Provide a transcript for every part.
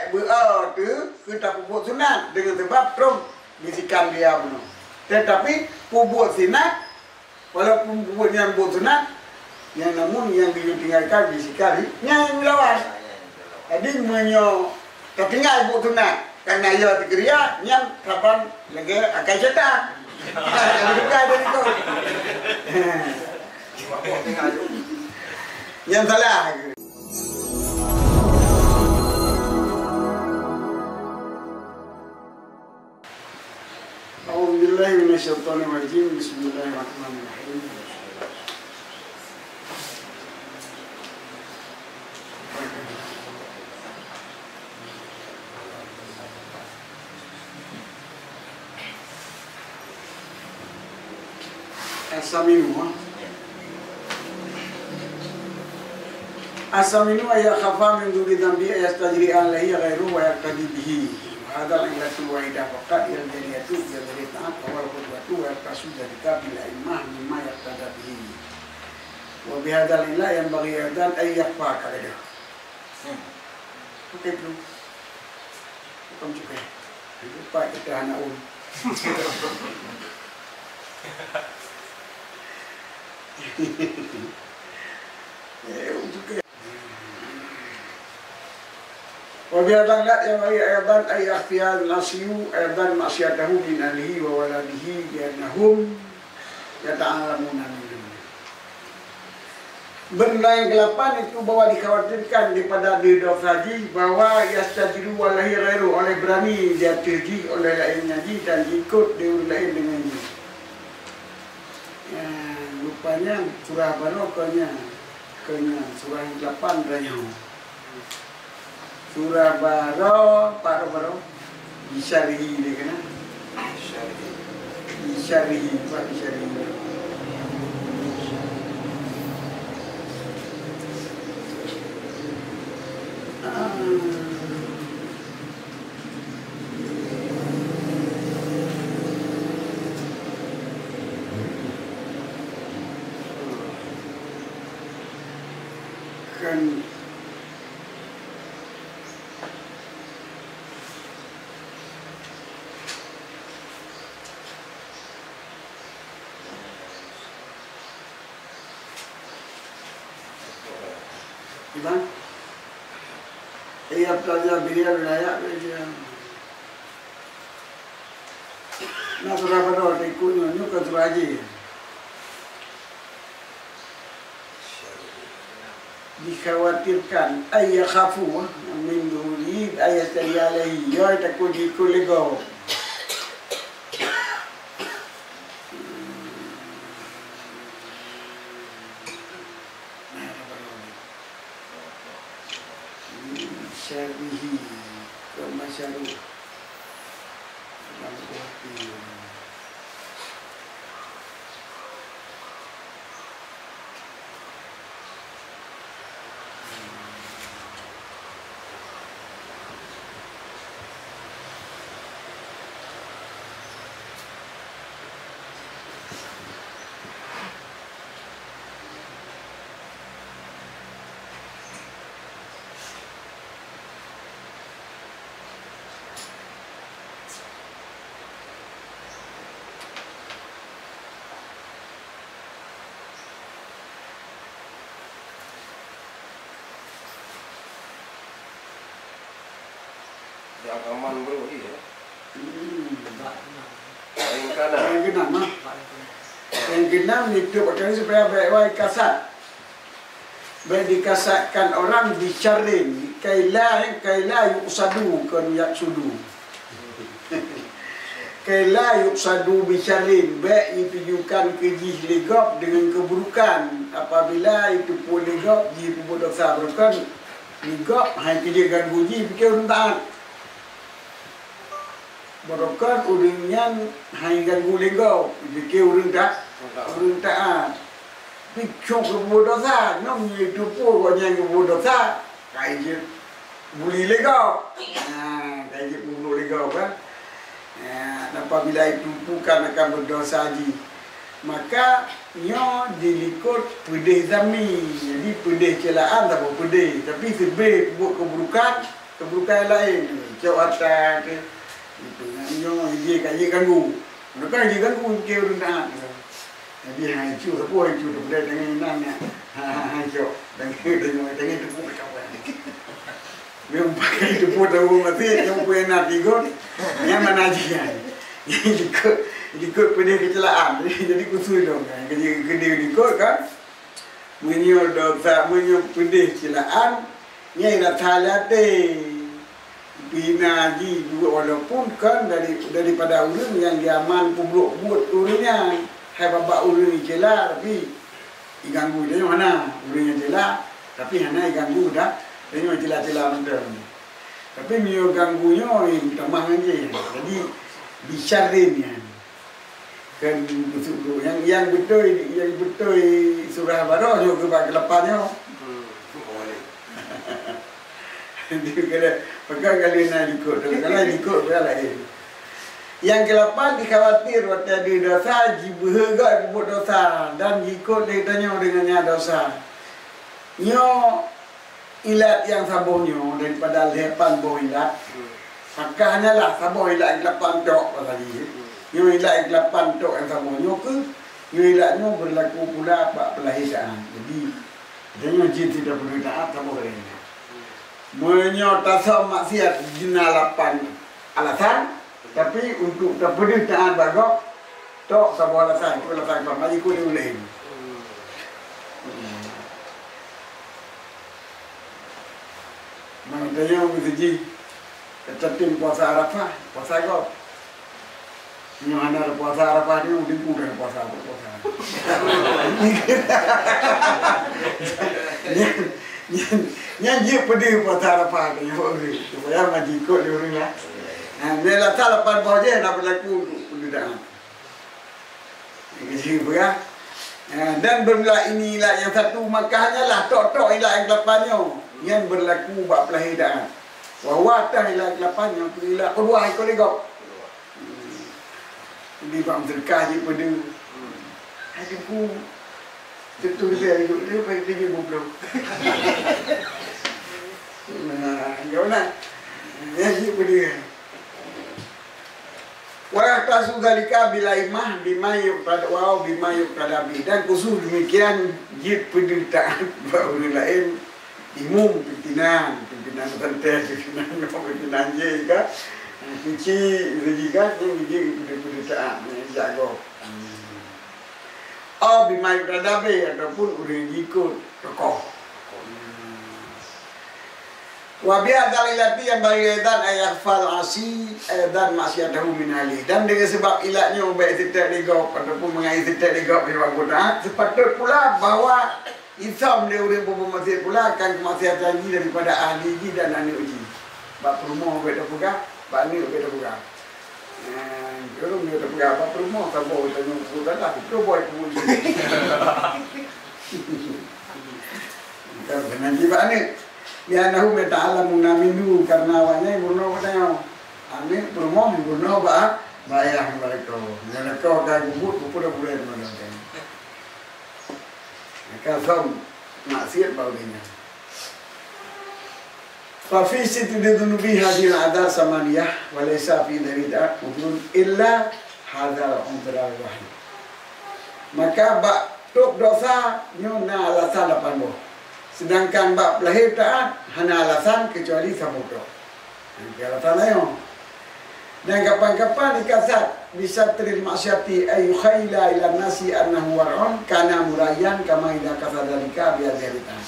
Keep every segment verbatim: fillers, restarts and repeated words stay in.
Beu-o teuh keu tapeubuet sunat deungon sabab trok bisikan dia bunoe. Tetapi peubuet sunat, walaupun peubuet nyan buet sunat, nyang namun nyang geuyue tinggalkan bisikan nyan nyang meulawan. Jadi meunyoe tatinggai buet sunat, karena ya dikeria, nyan saban lagèe akai syaitan. Jadi bukan dari tu. Nyan salah. أعوذ بالله من الشيطان الرجيم. بسم الله الرحمن الرحيم. As-saminu, ha? As-saminu ay yakhafa min duni dzambi ay yastajri alaihi ghairuhu wa yaqtadi bihi. Wa hadzal illatul wahidah faqat hiya al-jariyatu bi dzahiri ta'at wa huwal qudwatu wa yaqtasu dzalika bil a'immah mimma yaqtada bihi. Wa bihadzal illah yanbaghi aidan ay yakhfa, ka lagèe. Hmm. Oke, bro. Bukan juga. Lupa kita anak ul. Eh, juga. Wa bihadzal la yanbaghi aidan ay yakhfiya nasyu aidan maksiyatahu min ahlihi wa waladihi, li'annahum yata'allamuna minhu. Beureuntang nyang keulapan itu bahwa dikhawatirkan daripada dosa jih bahwa yastajri alaihi ghairuhu, oleh beurani di ateueh jih oleh laén nyan jih dan jiikot di ureueng laén deungon jih. Ya, rupanya surah baroe kon nyan, kon nyan surah nyang keulapan tanyoe. Surah baroe, pat baroe? Bisyarihi lé keunan. Bisyarihi, pat bisyarihi? Ah. Kan Gimana? Iya, pelajar beliau wilayah dia. Na surah baroe, ikut nyoe, nyoe kan surah Haji. Dikhawatirkan, ay yakhafu, min duni, ay yastajri alaihi, ya takut diikot lé gob. Nah, apa lagi? Syarihi, ke masyarul. Nyang aman, bro, iya. Hmm. Paling kanan. Nyang keunan, nah. Nyang keunan, itu pakai supaya baik-baik kasat. Bèk dikasatkan orang bisyarrin, kaila, kaila yuqsadu, kon yaqsudu. Kaila yuqsadu bisyarrin, bèk jitujukan keu jih lé gob deungon keuburukan. Apabila jiteupeue lé gob jih peubuet desya, beureukan lé gob, hai keu jih ganggu jih, pike ureueng taat. Beureukan ureueng nyan hai ganggu lé gob, jipike ureueng ta-, ureueng taat. Pi cok keubuet desya, nyoe meunyoe jiteupeue gobnyan keubuet desya, kai jeuet buli lé gob. Nah, kai jeuet peubunoe lé gob, kan? Nah, apabila jiteupeue akan beudesya jih, maka nyoe dilikot peudeh zami. Jadi, peudeh ceulaan saboh peudeh, tapi seubeh peubuet keuburukan, Keuburukan laén, cok hareuta keu, nyoe jih ka jeuet ganggu. Meunan ka jeuet ganggu keu ureueng taat. Jadi, hai cu, sapeue hai cu, teupeudeh tangai nan, ha, ha, hai cok. Tangai, tangai, tangai teupeue kawan. Memang pakai teupeue tahu mati, nyang peue na tigon. Nyang mana jih nyan? Likot, likot peudeh keucélaan. Jadi, kusui dong. Jadi, gede likot kan. Meunyoe dosa, meunyoe peudeh célaan, nyan rasa lé até. Bina jih duek walaupun kon dari, daripada ureueng nyang jiaman peubrok buet ureueng nyan. Hai babah ureueng céla, tapi iganggu tanyoe hana. Ureueng nyang céla, tapi hana iganggu dah tanyoe céla-céla mantong. Tapi meunyoe ganggu nyoe, eh, tamah ngon jih. Jadi, bicarin nyan. Kan beutôi, nyang, nyang beutôi, nyang beutôi surah baroe nyoe keu bak keulapan nyoe. Hmm. Dia kata, pegang kali na likot, kalau likot, pegang laén. Nyang keulapan dikhawatir watée deuh dosa, jibeuhe gop peubuet dosa, dan jikot lé tanyoe deungon nyan dosa. Nyoe ilat nyang saboh nyoe daripada lhée pan boh ilat. Hmm. Maka hanyalah saboh ilat lapan tok pasal jih. Hmm. Nyoe ilat lapan tok nyang saboh nyoe keuh, nyoe ilat nyoe beurlaku pula bak peulahé taat. Jadi, tanyoe jih tidak perlu taat saboh ilat. Hmm. Meunyoe tasöm maksiat jina lapan alasan, tapi untuk tapeudeuh taat bak gob, tok saboh alasan, itu alasan keulapan, mari ikut dia uleh. Hmm. Mang tanya mesti ji, tatem puasa Arafah, puasa gob. Nyoe hana ada puasa Arafah ni, udah udah puasa apa puasa. Nyan, nyan, nyan jeuet peudeuh puasa Arafah tu, supaya maju ikut dia orang lah. Ha, dia lah salah pan boh je nak berlaku untuk peudeuh dah. Jadi, peugah. Ha, dan bermula ini ilat yang satu, maka hanyalah tok-tok ilat yang lapan nyoe yang berlaku bak peulahé taat. Wa huwa tah ilat lapan nyoe, ilat kedua ikut ligop. Di bang sedekah jih peudeuh. Hai teungku, tentu dia hidup dia pakai tiga puluh. Nah, jauh nak. Ya, jih peudeuh. Wa yahtassu dzalika bil a'immah bima yuqtada, wa bima yuqtada bih. Dan khusus demikian jih peudeuh taat bak ureueng laén. Imum, pimpinan, pimpinan rantai, pimpinan nyoe, pimpinan jih kan. Kunci, kunci kan, kunci peudeuh taat, jago. Au bima yuqtada bih, ataupun ureueng jikot tokoh. Wa bi hadzal illati yanbaghi aidan an yakhfal asi aidan maksiatahu min ahli. Dan dengan sebab ilat nyoe, baik siteuk lé gob ataupun mangat siteuk lé gob di waktu taat, sepatut pula bahwa Isam lé ureueng peubuet maksiat pula akan keumaksiatan jih daripada ahli jih dan aneuk jih. Bak peurumoh bèk tapeugah, bak aneuk bèk tapeugah. Nyan, ureueng bèk tapeugah, bak peurumoh saboh tanyoe peubuet salah, beutôi boh peubuet jih. Bukan keunan jih bak aneuk. Li'annahum yata'allamuna minhu, karena awaknyan meurunoe bak tanyoe. Aneuk peurumoh meurunoe bak, bak ayah mereka. Mereka akan peubuet, peubuet, peubuet, peubuet. Maka som maksiat bak ureueng nyan. Fa fi sittati dzunubi hadzihil a'dhar samaniyah wa laisa fi dzalika udhrun illa hadzal udhrul wahid. Maka bak top dosa nyoe na alasan lapan boh. Sedangkan bak peulahé taat hana alasan keucuali saboh tok. Nyan alasan laén. Dan kapan-kapan ikasat bisatril maksiati ay yukhayyala ilan nasi annahu war'un kana muraiyan kama idza qasada dzalika bi hadzihil taat.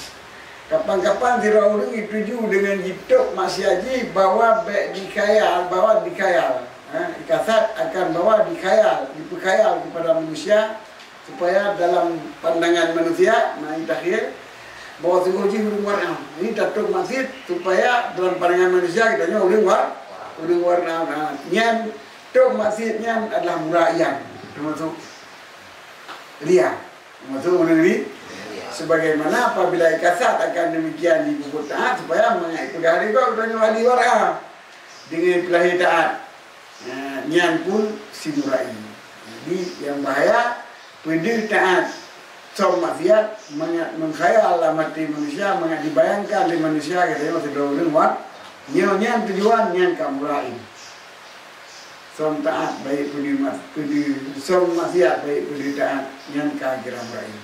Kapan-kapan sidroe ureueng jituju deungon jitôb maksiat jih bahwa bèk dikhayal, bahwa dikhayal. Ha, ikasat akan bahwa dikhayal, dipeukhayal kepada manusia supaya dalam pandangan manusia, na takhyil, bahwa sungguh jih ureueng war'un. Ini tatôb maksiat supaya dalam pandangan manusia geutanyoe ureueng war-, ureueng war'un. Ha, nyan tôb maksiat nyan adalah muraiyan, termasuk riya. Maksud ureueng ri-, sebagaimana apabila ikasat akan demikian jipeubuet taat, supaya mangat ipeugah lé gob tanyoe ahli war'un deungon peulahé taat. Nah, nyan pun si murai. Jadi, nyang bahaya, peudeuh taat som maksiat, mangat meukhayal lam até manusia, mangat dibayangkan lé manusia, geutanyoe sidroe ureueng war-, Nyoe nyan tujuan nyan ka muraim. Som taat baik peue mat-, peue, som maksiat baik peue taat, nyan ka geura muraim.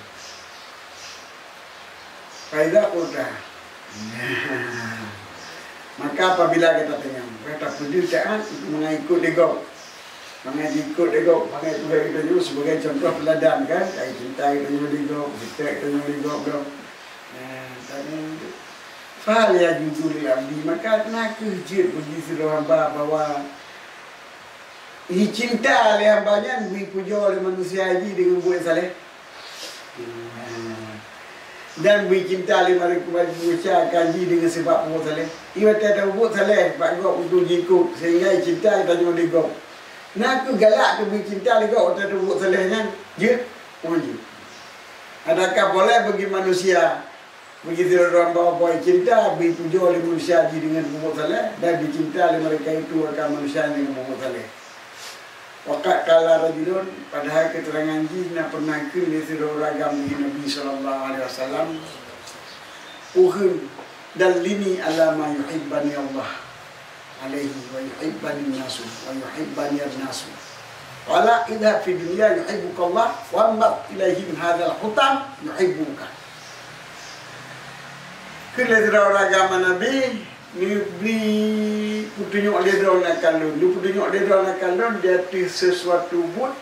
Faiza qulta. Maka apabila gata tanyong, gata peue taat mangat ikot lé gob. Mangat ikot lé gob, mangat peugah geutanyoe sebagai contoh teuladan kan, kai cinta geutanyoe lé gob, cinta geutanyoe lé gob. Nah, tapi, "Fahal yajuzu lil abdi?" Maka na kheueh jeuet bagi sidroe hamba bahwa jicinta lé hamba nyan bri pujoe lé manusia jih deungon buet saleh. Dan bri cinta lé manusia akan jih deungon sabab buet saleh. Ibarat tabuet saleh bak gob untuk jikuk sehingga cinta tanyoe di gob. Na kheueh galak teubri cinta lé gob watée tabuet saleh nyan jeuet, oh jeuet. Adakah boleh bagi manusia Begitu droe hamba cinta, bri pujoe lé manusia jih deungon peubuet saleh, dan dicinta lé mereka itu akan manusia deungon peubuet saleh. Waqad qala rajulun, padahai keuterangan jih na pernah kheun lé sidroe ureuëng agam di Nabi sallallahu alaihi wasallam, "Ukheun, dallini ala ma yuhibbani Allah." Alaihi wa yuhibbani nasu, wa yuhibbani nasu. Qala idza fi dunya yuhibbukallah, wa anbat ilaihim hadzal hutam yuhibbuka. Kheun lé sidroe ureuëng agam Nabi, neubri peutunyok lé droe akan lôn. Neupeutunyok lé droe akan lôn di ateueh sesuatu buet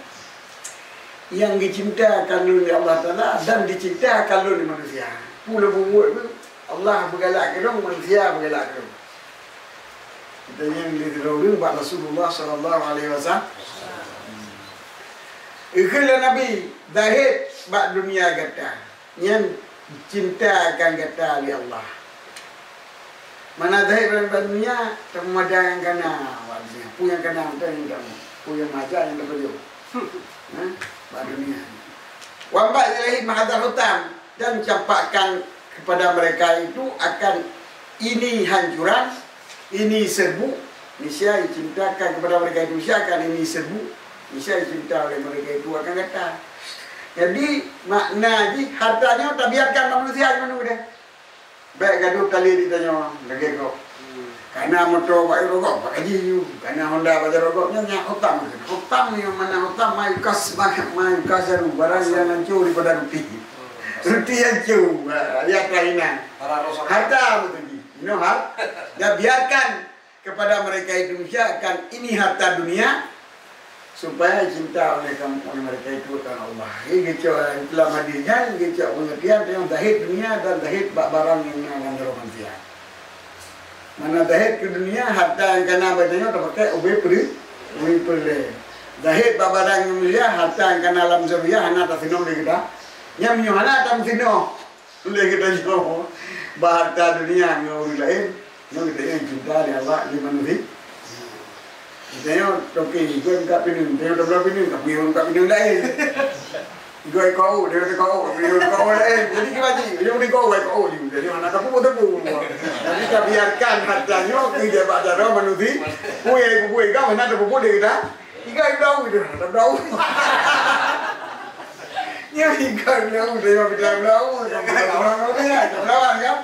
nyang dicinta akan lôn lé Allah Taala dan dicinta akan lôn lé manusia. Peue lôn peubuet tu, Allah beugalak keu lôn, manusia beugalak keu lôn. Geutanyong lé sidroe ureuëng bak Rasulullah sallallahu alaihi wasallam. Geukheun lé Nabi, "Zahid bak dunia gata, nyan cinta akan gata lé Allah." Mana zahid bak dunia, tapeumada nyang kana bak dunia. Peue nyang kana mantong nyang tamu. Peue nyang maja nyang tapajoh. Nah, bak dunia. "Wa anbat ilaihim hadzal hutam." Dan campakkan kepada mereka itu akan ini hancuran, ini serbuk, niscaya cintakan kepada mereka itu niscaya akan ini serbuk, niscaya cinta oleh mereka itu akan gata. Jadi, makna jih, harta nyoe tabiarkan manusia nyoe deh. Bék gadoh talé di tanyoe lagée gob. Kana moto bak jaroe gob, bak gaji ju. Kana honda bak jaroe gob, nyan, nyan hutam. Hutam nyang mana hutam, ma yukas, ma, ma yukas jaru, barang nyang hancô daripada ruti. Ruti hancô, ya, tahinan. Harta beutôi jih. Inoe har-, ya, biarkan kepada mereka itu, misalkan ini harta dunia, supaya cinta oleh kamu, oleh mereka itu akan Allah. Jadi, geucok dalam hadis nyan, geucok pengertian tentang zahid dunia dan zahid bak barang nyang na lam jaroe manusia. Mana zahid keu dunia, harta nyang kana bak tanyoe tapakai ubé peuri-, ubé peureulée. Zahid bak barang nyang mulia, harta nyang kana lam dunia hana tasinoe lé geutanyoe. Nyan meunyoe hana tameusinoe lé geutanyoe bak harta dunia ngon ureuëng laén, nyoe geutanyoe cinta lé Allah, lé manusia. Geutanyoe toke jikon ka pineung, geutanyoe tabloe pineung, tapi ureuëng ka pineung laén. Igoe kau, dia kata kau, dia kata kau lain. Jadi kita ji, dia kata kau, kau ji. Jadi mana tapu tapu. Jadi kita biarkan hartanya ke jabat darah manusia. Kue, kue, kau mana tapu dia kita. Tiga ibu tahu itu, tak tahu. Ya, tiga ibu tahu, dia ibu tahu, orang orang ya, orang kan.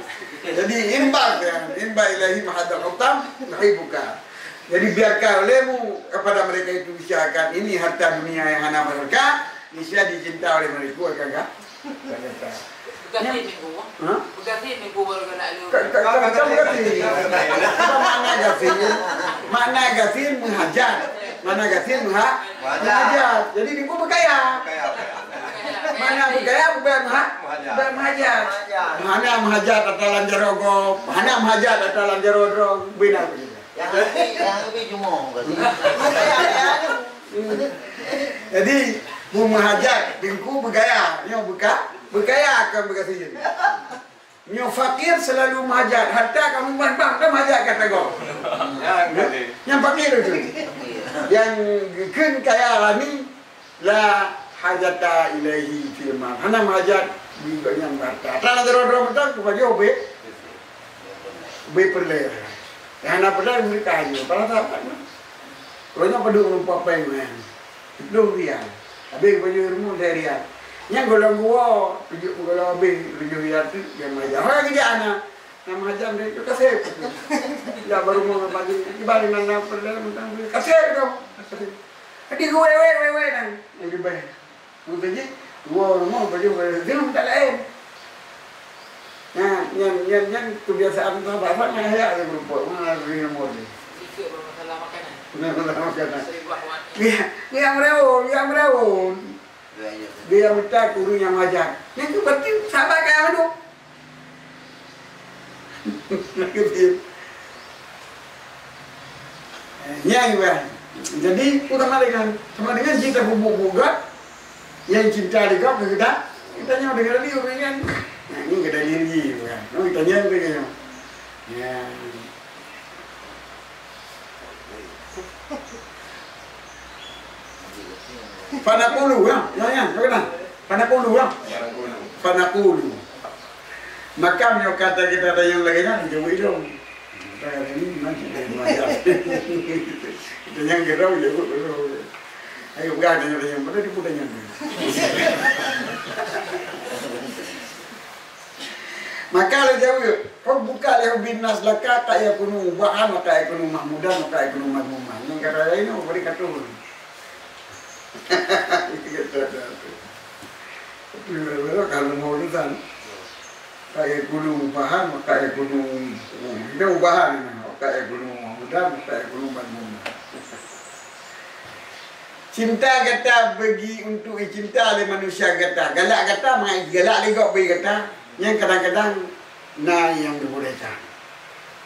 Jadi imbang ya, imbang ilahi mahadal hutam, nahi buka. Jadi biarkan olehmu kepada mereka itu usahakan ini harta dunia yang hana berharga, niscaya dicinta oleh mereka, kan, kan? Beugah minggu. Ha? Beugah minggu baru kena lu. Ka, ka, ka, ka, beugah. Apa makna gasin? Makna gasin menghajat. Makna gasin mengha-, menghajat. Jadi, dia pun berkaya. Berkaya, berkaya. Makna berkaya, bukan mengha-, bukan menghajat. Menghajat. Hana menghajat ata lam jaroe gob, hana menghajat ata lam jaroe droe, bina begitu. Yang lebih, yang lebih jumong kata. Jadi, meumeuhajat, teungku beugaya, nyoe beuka-, beugaya kon beugasi. Nyoe fakir selalu meuhajat, harta kamu ban bang, kan meuhajat kata gob. Ya, nyang fakir itu. Yang geukheun kaya ni, la hajata ilaihi fil mal. Hana meuhajat di gobnyan harta. Hana droe-droe mantong, kupajoh ubé, ubé peureulée. Nyang hana peureulée, meuninggai nyoe. Para sahabat nyoe. Gobnyan padub meureumpok péng nyan. Siplôh rial. Habéh kupajoh rumoh lhée rial. Nyang golom geuwoe, tujoh puluh golom habéh, tujoh rial tu, nyang meuhajat. Hana geujak hana. Nama hajar dia tu kasih. Ya, baru mau bagi, ibarat mana pernah mentang beli kasih tu. Jadi gue wewe wewe nang. Yang dibayar. Mungkin dua orang mau beli, beli film tak lain. Nah, yang, yang, yang kebiasaan bahasa nggak ya, ada berupa, mana ada yang mau beli. Itu bermasalah makanan. Nggak masalah makanan. Sebuah warna. Dia, dia yang merawon, dia yang merawon. Dia yang minta guru yang ngajar. Yang tu berarti sahabat kayak mana tu? Nyan iban. Jadi, peue sama dengan, sama dengan jih tapubuet-buet göt, nyang cinta lé gob keu gata, geutanyoe deungon lé ureueng nyan. Nah, nyoe geutanyoe jih, kan. Nyoe geutanyoe, geutanyoe. Ya. Fanaqulu, ya, ya, ya, bagaimana? Fanaqulu, ya. Fanaqulu. Maka meunyoe kata kita tanyong lagèe nyan, jaweueb ilong. Kita kata ni memang kita yang macam. Kita yang gerau, jaweueb ilong. Ayo, peugah tanyong-tanyong, pada tipu tanyong. Maka lé jaweueb, "Hubbuka li hubbin nas laka qad yakunu mubahan wa qad yakunu mahmudan wa qad yakunu madhmuman." Nyang kata laén, oh, bari katong. Tapi kalau mau urusan, qad yakunu mubahan wa qad yakunu, oh, kita mubahan, wa qad yakunu mahmudan wa qad yakunu madhmuman. Cinta gata bagi untuk cinta lé manusia gata. Galak gata, mangat galak lé gob bagi gata. Nyang kadang-kadang na nyang geuboleh that.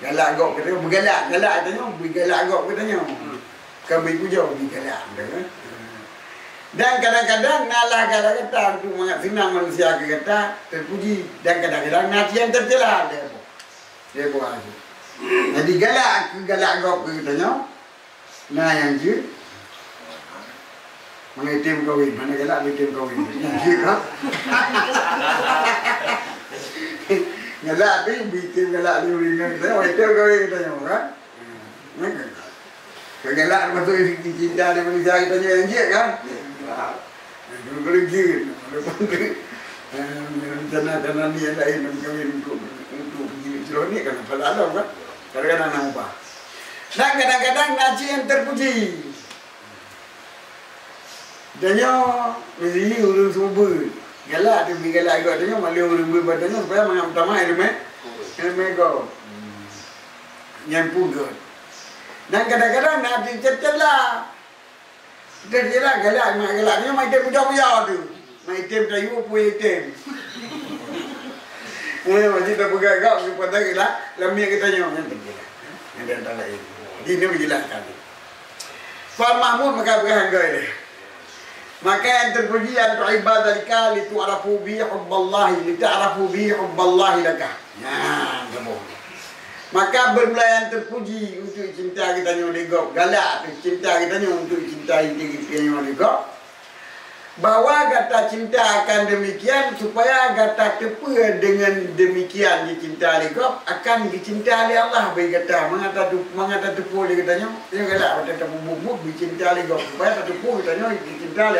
Galak gob geutanyoe, beugalak, galak geutanyoe, beugalak gob geutanyoe. Hmm. Ka beupujoe, beugalak geutanyoe. Dan kadang-kadang na lah galak gata untuk mangat seunang manusia keu gata teupuji. Dan kadang-kadang na nyang teucela lé gob. Lé gob. Jadi galak keu galak gob keu geutanyoe. Na nyang jeuet, mangat item kawin, mana galak item kawin. Nyang jeuet, ha? Galak tu, item galak ni, ureueng inong kita, mangat item kawin kita nyoe, kan? Nah, kan? Galak termasuk cinta di manusia kita nyoe nyang jeuet, kan? Nah, guru-guru jeuet, walaupun tu, eh, rencana-rencana ni yang lain, kawin untuk, untuk jeuet ni, kan? Pada alam, kan? Kadang-kadang nak ubah. Dan kadang-kadang na cit nyang teupuji. Tanyoe, miseue ureueng seumeubeuet. Galak teuh bri galak gob tanyoe, malèe ureueng beuet bak tanyoe, supaya mangat meutamah ileumèe, ileumèe gob. Nyan peue göt. Dan kadang-kadang na teuh cit-cit lah. Teuh cit lah, galak, mangat galak tanyoe, mangat item pujoe-pujoe teuh. Mangat item tayue peue item. Eh, mangat item peugah gob, geupeutanyoe lah, lam miet geutanyoe, nyan teuh cit lah. Nyan di antara laén. Jadi, ini menjelaskan. Fal mahmud maka peugah lagèe nyoe. Maka nyang teupuji an tuhibba dzalika li tu'rafu bi hubballahi, li ta'rafu bi hubballahi laka. Nyan, sambông. Maka beureulah nyang teupuji untuk cinta geutanyoe lé gob, galak teuh cinta geutanyoe untuk cinta geutanyoe lé gob. Bahwa gata cinta akan demikian, supaya gata teupeue deungon demikian jicinta lé gob akan geucinta lé Allah bagi gata. Mangat tatu-, mangat tateupeue lé geutanyoe, nyoe galak watèe tapubuet-buet geucinta lé gob, supaya tateupeue geutanyoe geucinta lé,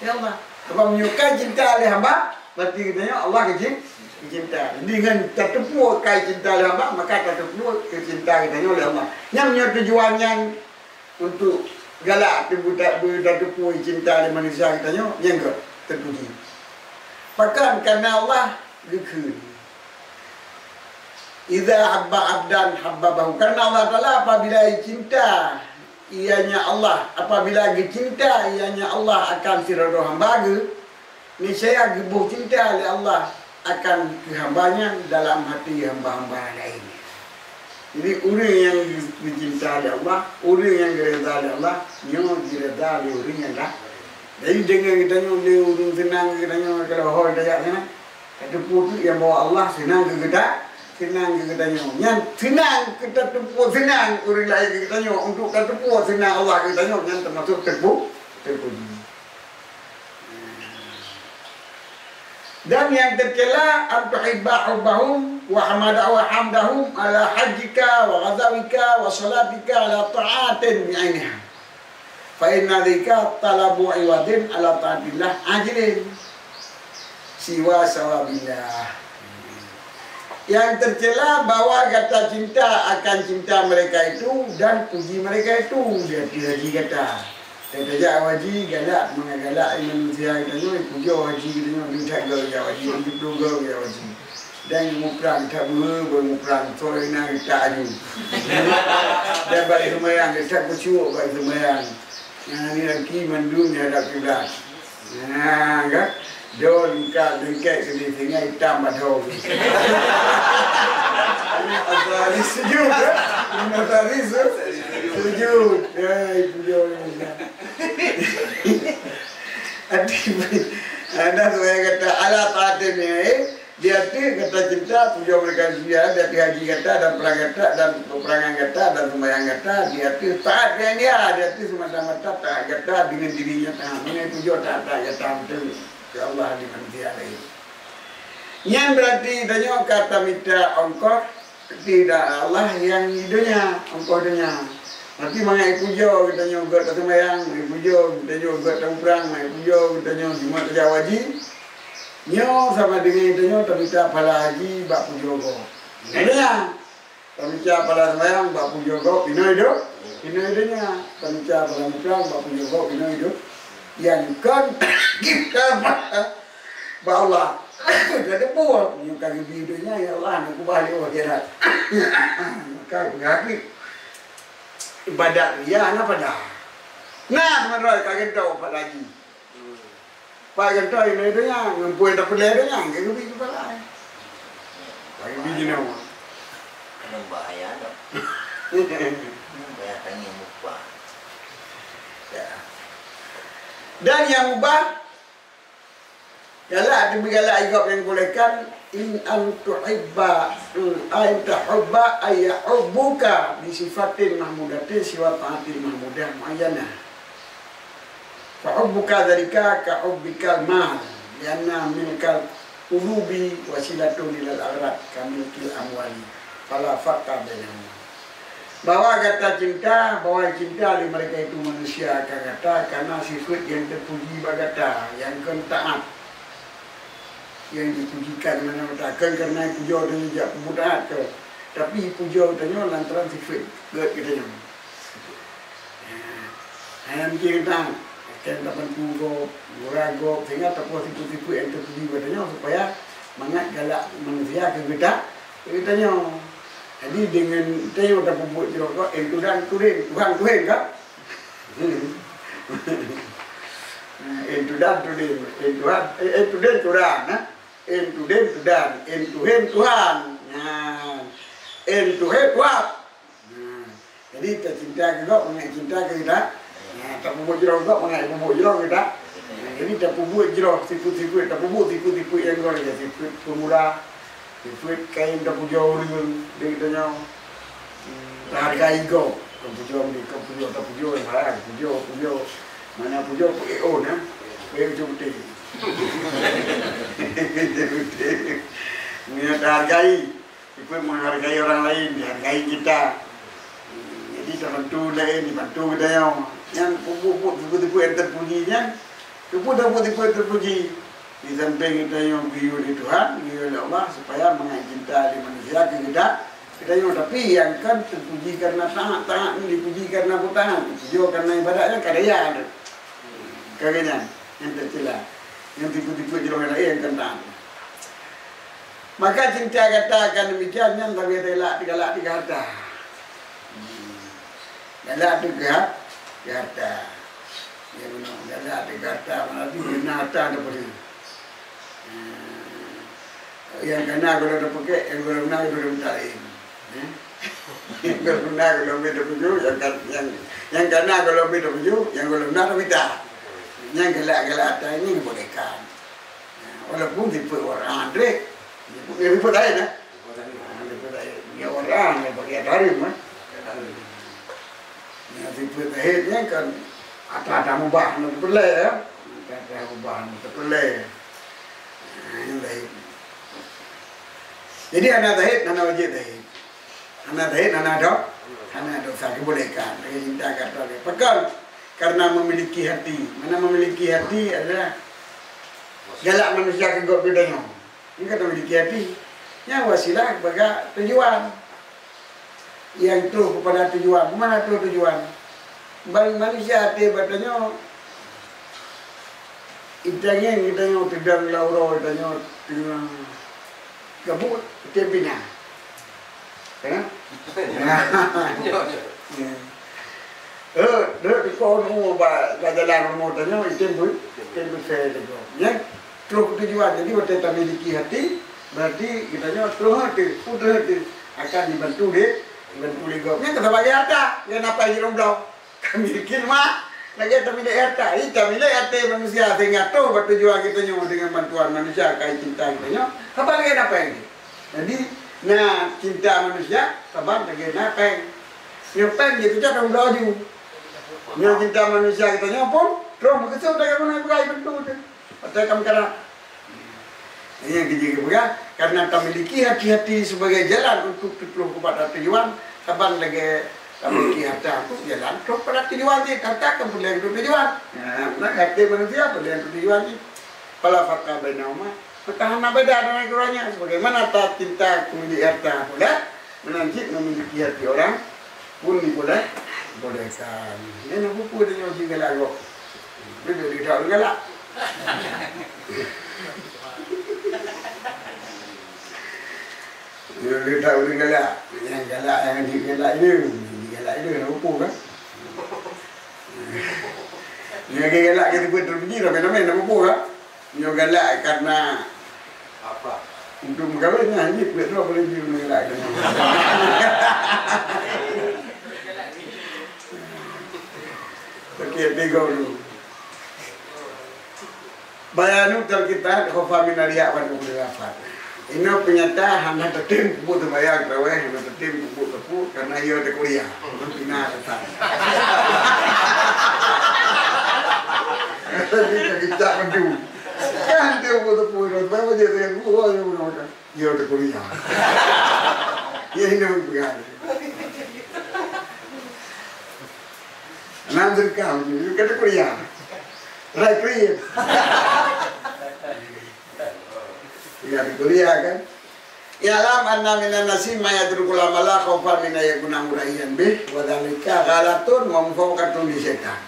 lé Allah. Sabab meunyoe ka cinta lé hamba, berarti geutanyoe Allah geucin-, geucinta. Jadi ngon tateupeue ka cinta lé hamba, maka tateupeue geucinta geutanyoe lé Allah. Nyan meunyoe tujuan nyan untuk galak teuh beuta-, beutateupeue cinta lé manusia geutanyoe, nyang göt teupuji. Pakon? Karena Allah geukheun, "Idza habba abdan habbabahu." Karena Allah Taala apabila cinta, ianya Allah, apabila geucinta, ianya Allah akan sidroe hamba geuh, Niscaya geuboh cinta lé Allah akan keu hamba nyan dalam hati hamba-hamba laén. Jadi, ureueng nyang geucinta lé Allah, ureueng nyang geureda lé Allah, nyoe jireda lé ureueng nyang laén. Jadi, deungon geutanyoe lé ureueng seunang geutanyoe, kalau ho tajak sana, tateupeue keu nyang bahwa Allah seunang keu geuta, seunang keu geutanyoe. Nyan seunang keu tateupeue seunang ureueng laén keu geutanyoe, untuk tateupeue seunang Allah keu geutanyoe, nyan teumasuk teupu-, teupuji. Dan nyang teucela, an tuhibba hubbahum wa hamada-, wa hamdahum ala hajjika wa ghazawika wa salatika ala ta'atin bi'ainiha. Fa inna dzalika talabu iwadin ala ta'atillah ajrin siwa sawabillah. Yang tercela bahwa gata cinta akan cinta mereka itu dan puji mereka itu di hati haji gata. Gata jak haji galak, mangat galak manusia geutanyoe, pujoe haji geutanyoe, deuh that goe jak haji, tujoh ploh goe jak haji. Dan muprang that beuhe, beuhe muprang, soe na geutak aju. Dan bak seumayang, geutak kucuk bak seumayang. Nyan ni laki mandum nyadap kiblat. Nah, kan? Don ka lengket keu di singai itam padong. Asari sujud, kan? Asari su-, sujud. Ya, itu dia orang. Ati, ada saya kata, "Ala ta'atin ni, eh." Di ateueh gata cinta, pujoe mereka dia, di ateueh haji gata dan perang gata dan peperangan gata dan sembahyang gata, di ateueh taat nyan dia, di ateueh semata-mata taat gata dengan dirinya taat. Mengenai pujoe taat-taat gata beutôi keu Allah di manusia laén. Nyan berarti tanyoe ka tamita ongkoh di Allah nyang di donya, ongkoh donya. Tapi mangat ipujoe geutanyoe gét taseumbahyang, mangat ipujoe geutanyoe gét tamuprang, mangat ipujoe geutanyoe jimat tajak haji. Nyoe sama deungon tanyoe tamita pahala haji bak pujoe gob. Nyan, tamita pahala seumbahyang bak pujoe gob, inoe do-, inoe donya. Tamita pahala muprang bak pujoe gob, inoe do-, nyang kon kita bak, bak Allah. Jadi buah, nyoe ka geubri donya, ya Allah, neukeubah lé akhirat. Maka beugaki ibadat ria na pada. Nah, sebenarnya ka geutanyoe pahala haji. Pak gata inoe donya, ngon peue tapeureulèe donya, ngon geubi kepala. Bagi biji nama. Kena bahaya dah. Kena bahaya tanya muka. Ya. Dan nyang ubah, galak teubi galak igop nyang bolehkan, in an tuhibba, hmm, in tahubba ay yahubbuka bi sifatin mahmudatin siwa taatin mahmudah muayyanah. Fa hubbuka dzalika ka hubbikal mal, lianna milkal qulubi wasilatun ilal aghrad ka milkil amwali, fala farqa bainahuma. Bahwa gata cinta, bahwa cinta lé mereka itu manusia ka gata, karena sifat yang terpuji bak gata, yang kon taat. Yang dipujikan mana gata, kon karena pujoe tanyoe jak peubuet taat ke, tapi pujoe tanyoe lantaran sifat gét geutanyoe. Hana mikir gata, akan tabantu gob, gura gob, sehingga tapuas tipu-tipu nyang teupuji bak tanyoe supaya mangat galak manusia keu gata, keu geutanyoe. Jadi, deungon tanyoe tapeubuet jroh gob, eh, Tuhan, Tuhan, Tuhan, Tuhan, kan? Eh, Tuhan, Tuhan, eh, Tuhan, eh, eh, Tuhan, Tuhan, eh? Eh, Tuhan, Tuhan, eh, Tuhan, Tuhan. Nah, eh, Tuhan, Tuhan. Nah, jadi tacinta keu gob mangat cinta keu gata. Nah, tapeubuet jroh gob mangat peubuet jroh gata. Nah, jadi tapeubuet jroh sifeuet-sifeuet, tapeubuet sifeuet-sifeuet nyang gob lagèe sifeuet peumurah, sifeuet kayém tapujoe ureueng di geutanyoe. Hmm, tahargai gob. Kon pujoe, kon pujoe, tapujoe, barang, pujoe, pujoe. Mana pujoe, pu-, eh, oh, nah. Eh, pujoe beutôi. Pujoe beutôi. Meunyoe tahargai, Sifeuet menghargai orang lain, dihargai kita. Jadi, tabantu laén, dibantu geutanyoe. Nyan peubuet-buet, sifeuet-sifeuet nyang teupuji nyan, sifeuet-sifeuet nyang teupuji. Di samping geutanyoe geuyue lé Tuhan, geuyue lé Allah, supaya mangat cinta lé manusia keu geuta-, geutanyoe. Tapi nyang kan teupuji karena taat, taat nyan dipuji karena beutaat, dipujoe karena ibadat nyan ka daya tu. Ka geuh nyan, nyang teucela. Nyang tipu-tipu jroh laén nyang kan taat. Maka cinta gata akan demikian nyan, tapi galak, galak di harta. Hmm. Galak di ha-, di harta. Ya, beuna, galak di harta, mana di beuna harta ada boleh. Hmm. Nyang kana kalau ada pakai, nyang kalau na kalau ada minta lain. Hmm. Nyang kalau na kalau minta tuju, nyang kan, nyang, nyang kana kalau minta tuju, nyang kalau na minta. Nyang galak-galak harta ini dibolehkan. Walaupun tipe orang Andre, tipe, ya, tipe lain, eh. Tipe lain. Tipe lain. Ya, orang yang pakai garam, eh. Ya, tipe lain ni kan ada-ada mubah, ada pele, ya. Ada-ada mubah, ada pele. Nah, ini lain. Jadi, anak zahid, anak wajib zahid. Anak zahid, anak do-, anak dosa, kebolehkan. Lagi cinta kata dia. Pakon? Karena memiliki hati. Mana memiliki hati adalah galak manusia keu gob geutanyoe. Ini kata memiliki hati. Nyan wasilah bak tujuan. Nyang troh keupada tujuan. Keu mana troh tujuan? Ban manusia até bak tanyoe, itangen geutanyoe teudong lam uroe tanyoe teungoh gabut, item pina. Kan? Ya, ya. Ya. Eh, dek dikon u ba, ba jalan rumoh tanyoe, item pun, item pun saya tegur. Ya. Troh keu tujuan. Jadi, watèe tamiliki hati, berarti geutanyoe troh hati, troh hati akan dibantu lé, dibantu lé Gobnyan. Nyan ka saban lagèe harta, nyan apa jih lom bloe. Tamiliki leumah, lagèe tamiliki harta. Ih, tamiliki até manusia sehingga troh bak tujuan geutanyoe dengan bantuan manusia ka cinta geutanyoe. Saban lagèe na péng. Jadi, na cinta manusia, saban lagèe na péng. Nyoe péng jih teucok lam bloe aju. Nyoe cinta manusia geutanyoe pun troh meukeusut lagèe meunan peugah ibantu teuh. Watèe ka meukarat. Nyan keuh jih geupeugah, karena tamiliki hati-hati sebagai jalan untuk teutroh kepada tujuan, saban lagèe tamiliki harta tu jalan troh pada tujuan jih. Harta kan peureulèe untuk tujuan. Nah, meunan até manusia peureulèe untuk tujuan jih. Fala farqa bainahuma. Maka hana beda dengan keduanya. Sebagaimana ta cinta keu milék harta peureulèe, meunan cit memiliki hati orang pun diboleh, dibolehkan. Nyan na peue-peue tanyoe jih galak gob. Beutôi, di tak galak. Di tak galak. Nyang galak, nyang digalak itu, digalak itu na peue kan? Nyang galak ke teupeu terbiji ramé-ramé na peue kan? Nyoe galak karena apa? Untuk meukawen nyan jih peuet droe boleh jih meugalak. Oke, tiga dulu. Bayanu terkitat khofa min riya wa dukul lafat. Inoe peunyata hana tatem kubu teubayang traweh, hana tatem kubu teupeu karena ia teukuria. Pina teutap. Jadi terkitat maju. Kan dia kubu teupeu, teubayang aja dengan kubu, oh, ya, benar-benar. Yo teukuria. Ya, ini bukan. Nam serkam, kata kuria. Rai kuria. Ya, teukuria kan. I'lam anna minan nasi ma yatrukul amala khaufan min ayyakuna mura'iyan bih, wa dzalika ghalatun wa mufawqatun li syaitan.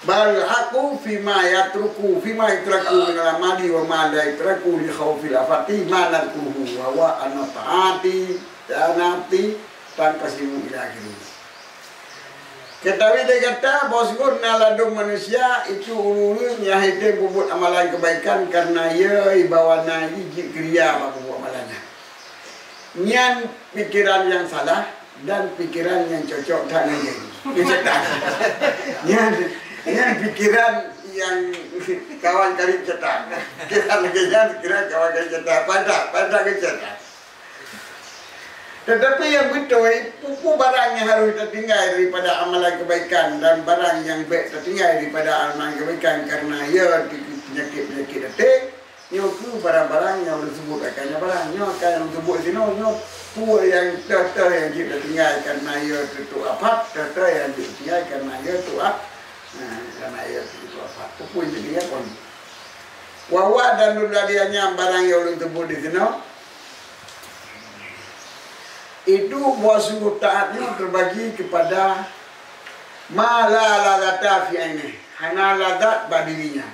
Bal haqqu fima yatruku, fima yutraku minal amali wa ma la yutraku li khaufil afati ma nadhkuruhu wa huwa anna ta'ati, ta'ati tanqasimu ila akhirih. Keutahui lé gata bahwa sunggoh na ladôm manusia itu ureuëng-ureuëng nyang hidéh peubuet amalan keubaikan karena ia ibawa na jih jeuet keuria bak peubuet amalan nyan. Nyan pikeran nyang salah dan pikeran nyang cocok that ngon jih. Nyan, nyan pikeran nyang kawan karib syaitan. Pikeran lagèe nyan pikeran kawan karib syaitan. Pada, pada ke syaitan. Tetapi nyang beutôi, peue-peue barang nyang harôh tatinggai daripada amalan keubaikan dan barang nyang bèk tatinggai daripada amalan keubaikan karena ia peunyakét-peunyakét até, nyoe kheueh barang-barang nyang ulôn seubut akan nyan barang. Nyoe ka nyang ulôn seubut sinoe, nyoe peue nyang teuh-teuh nyang jeuet tatinggai karena ia teutuek afat, teuh-teuh nyang jeuet tatinggai karena ia tuek af-, nah, karena ia teutuek afat. Peue-peue nyang jeuet tatinggai kon. Wa huwa dan lôn lagèe nyan barang nyang ulôn seubut disinoe, itu bahwa sunggoh taat nyoe terbagi kepada ma la ladzata fi aineh, hana lazat bak diri nyan.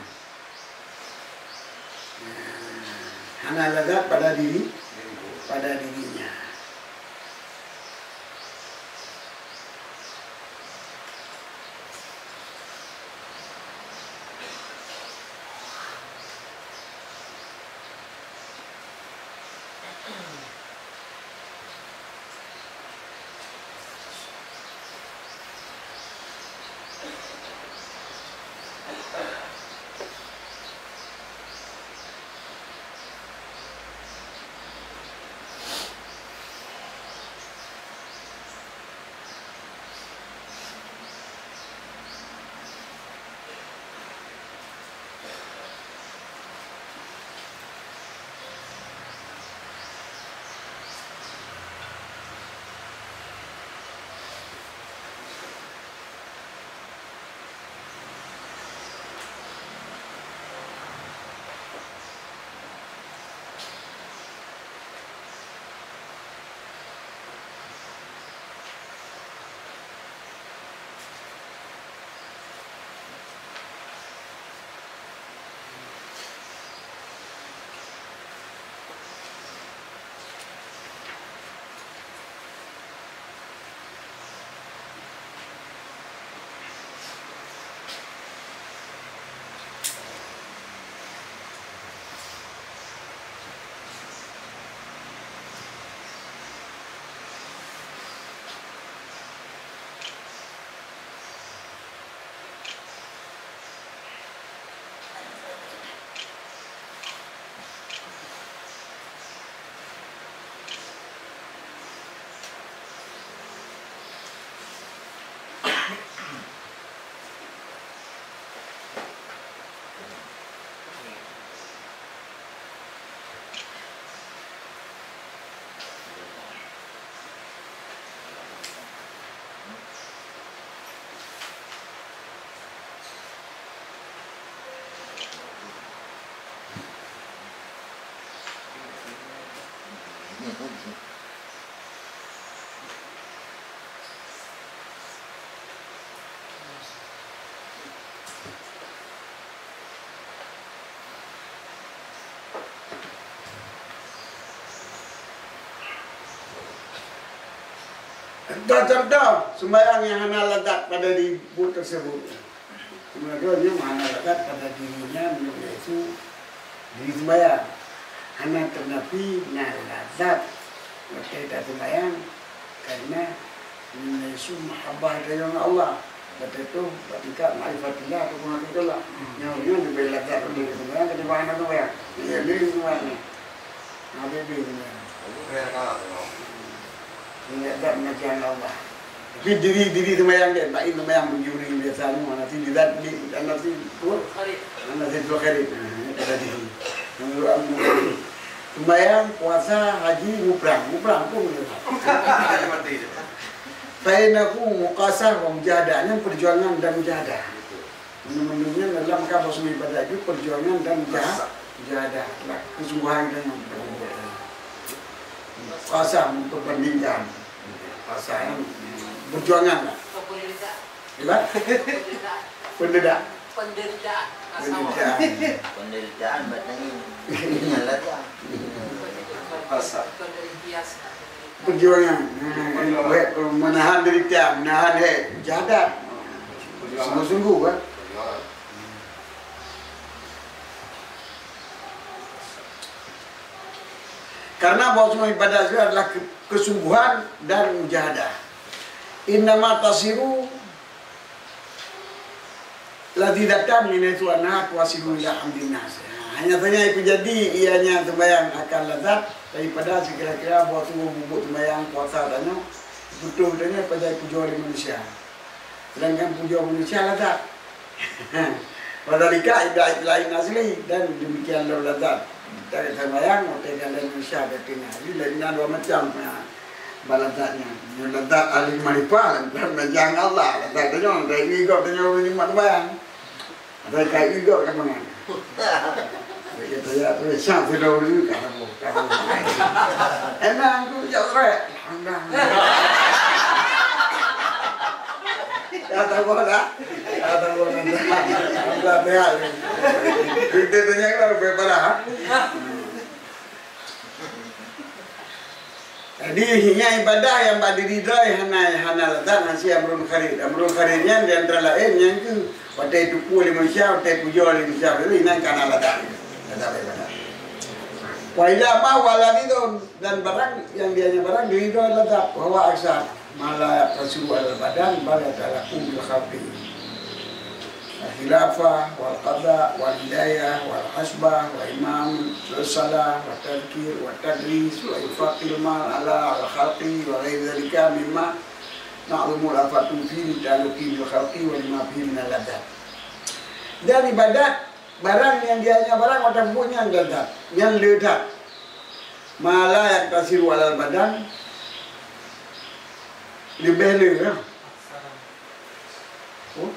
Hana lazat pada diri, pada diri nyan. Contoh-contoh sembahyang nyang hana lazat pada diri buet tersebut. Sebenarnya nyang hana lazat pada diri nyan, yaitu diri sembahyang. Hana teunapi na lazat watèe taseumbahyang, karena nyan yaitu mahabbah geutanyoe ngon Allah. Watèe tu bak tingkat ma'rifatillah ataupun haqiqatillah. Nyang nyan leubeh lazat watèe taseumbahyang ketimbang hana seumbahyang. Iya, leubeh seumbahyang. Habéh-habéh seumbahyang. Ingat that macam Allah. Tapi diri, diri sembahyang dia, tak sembahyang bagi orang biasa ni, mana sih di zat ni, mana sih tu, mana sih tu khairi. Ha, pada diri. Menurut aku, sembahyang, puasa, haji, muprang. Muprang pun boleh. Fa innahu muqasah wa mujahadah. Nyan perjuangan dan mujahadah. Meunyoe-meunyoe nyan dalam ka bahasa ibadat itu perjuangan dan mujahadah, mujahadah, lah, kesungguhan dan mujahadah. Puasa memperbandingkan. Puasa kan perjuangan lah. Penderitaan. Penderitaan. Penderitaan. Penderitaan. Penderitaan batang ini. Ingatlah dia. Puasa. Perjuangan. Ha, buat menahan diri, menahan, eh, mujahadah. Sungguh-sungguh, kan? Karena bahwa semua ibadat itu adalah ke-, kesungguhan dan mujahadah. Innama tasiru ladzatan min haitsu anha tusilu ila hamdin nas. Ha, hanya saja itu jadi ianya sembahyang akan lazat daripada sekira-kira bahwa sungguh bubuet sembahyang puasa tanya, butuh tanya pada puja oleh manusia. Sedangkan puja manusia lazat. Padahal ibadat lain asli dan demikian lom lazat. Kita sembahyang, kita kan manusia, tapi nah, jadi lain dua macam. Ha. Balazat nyan. Nyoe lazat ahli makrifah, lazat meujang Allah. Lazat tanyoe, dari igok tanyoe nikmat sembahyang. Ada kai igok ka mangan. Kita ya tu, siap sudah dulu, ka sambung, ka sambung. Enak aku jak rek. Alhamdulillah. Ka sambung dah. Ka sambung dah. Alhamdulillah, sehat ni. Kita tanya kan, berapa dah? Jadi, nyan ibadah nyang bak diridhoi hana, hana lazat, hana si amrun kharid. Amrun kharid nyan di antara laén nyan keuh watèe teupeue lé manusia, watèe pujoe lé manusia, jadi nyan ka na lazat. Lazat ibadah. Wa ila ma huwa ladzizun, dan barang nyang dianya barang diridhoi lazat, wa huwa aksar ma la yaqtasiru alal badan, bal yata'allaqu bil khalqi. Al-khilafah, wal qada, wal hidayah, wal hasbah, wa imam, wal salah, wa tadhkir, wa tadris, wa infaqil mal ala al-khalqi, wa ghairi dzalika mimma ta'zumul afatu fi li ta'alluqi bil khalqi wa lima fihi minal ladzat. Dan ibadat, barang nyang dianya barang watèe buet nyan lezat, nyan lezat. Ma la yaqtasiru alal badan, leubeh le, ya. Oh,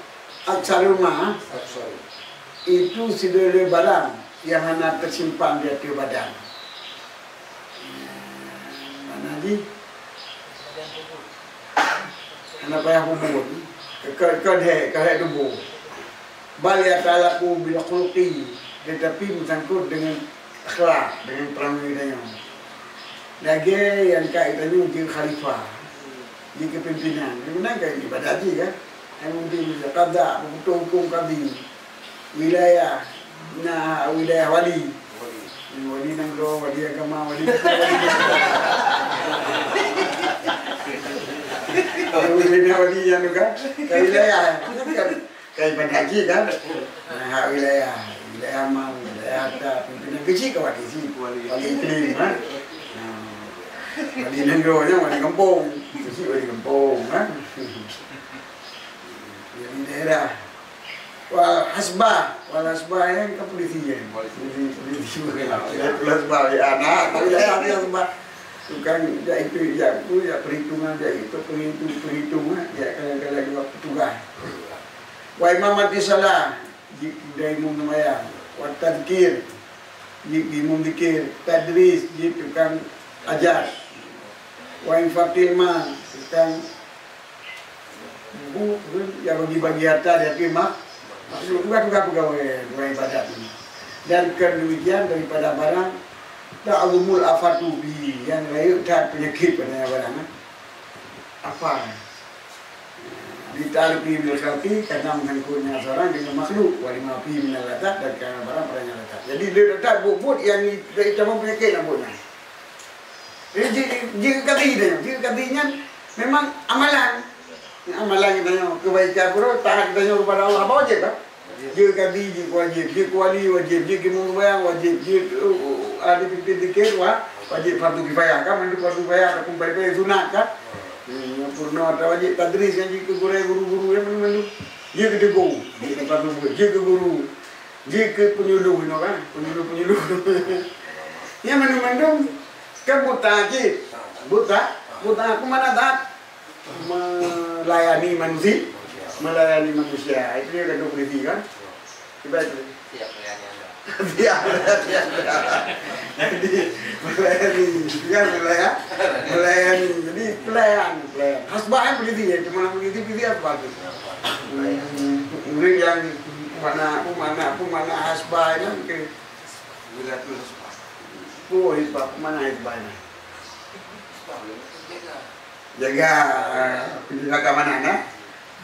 aksarul ma, itu sidroe barang nyang hana teusimpan di ateueh badan. Mana jih? Hana payah bubun. Keu, keu, keu deh, keu deh tuboh. Bal yata'allaqu bil khuluqi, tetapi meusangkut dengan akhlak, dengan perangai tanyoe. Lagèe nyang ka tanyoe jeuet khalifah, jeuet keu pimpinan. Pimpinan kan ibadat jih kan? Nyang mungkin qada, meututoe hukôm kadhi. Wilayah, na wilayah wali. Wali nanggroe, wali agama, wali, wali na wali nyang tu kan? Ka wilayah. Kan ibadat jih kan? Nah, hak wilayah, wilayah amal, wilayah harta, pimpinan keuchik ka wali jih. Wali iklim, ha? Nah, wali nanggroe nyan wali gampông, keuchik wali gampông, ha? Wali daerah. Wal hasbah, wal hasbah nyan kan polisi nyan. Polisi, polisi. Wal hasbah, ya, nah, tapi ya, ya, hasbah. Tukang jak itu, jak itu, jak perhitungan, jak itu, perhitung, perhitungan, jak kadang-kadang juga petugas. Wa imamati shalah, jeuet keu imum seumayang. Wa tadhkir, jeuet keu imum zikir. Tadris, jeuet tukang ajar. Wa infaqil mal, tukang bu-, bu-, ya bagi-bagi harta di ateueh mak-, makhluk, tukang-tukang peugawée, tukang ibadat ni. Dan keudemikian daripada barang ta'zumul afatu bihi, nyang rayeuk that peunyakét pada nyan barang, eh. Apa? Di ta'rifi bil khalqi, karena menyangkutnya seorang dengan makhluk, wa lima fi minal ladzat, dan karena barang padanya lezat. Jadi, dia letak buet-buet yang kita mau penyakit lah buetnya. Jadi, jika, jika kata dia, jika kata nyan memang amalan. Amalan kita nyoe, kebaikan guru, taat kita nyoe kepada Allah, apa wajib, kan? Jeuet keu abi, jeuet keu wajéb, jeuet keu wali wajéb, jeuet keu imum seumayang wajéb, jeuet keu, uh, ahli pimpin zikir wa-, wajéb, fardu kifayah kan, mandum fardu kifayah ataupun paléng-paléng sunat kan. Hmm, nyang peurunoe ata wajéb tadris kan, jeuet keu gurée, guru-guru nyan mandum-mandum. Jeuet keu teungku, jeuet keu fardu, jeuet keu guru, jeuet keu penyuluh inoe kan, penyuluh-penyuluh. Nyan mandum-mandum kan buta cit. Buta, buta aku mana that? Melayani manusia, melayani manusia. Itu dia kata polisi kan. Coba itu. Siap melayani anda. Siap, siap, siap. Jadi, melayani, itu kan melayani, melayani. Jadi, pelayan, pelayan. Hasbah kan polisi ya, cuma polisi, polisi hasbah tu. Hmm, murid yang mana, apa mana, apa mana hasbah itu kan ke Wilayatul hasbah. Oh, hasbah, apa mana hasbah ini? Hasbah, jaga. Jaga, eh, penjaga keamanan, eh?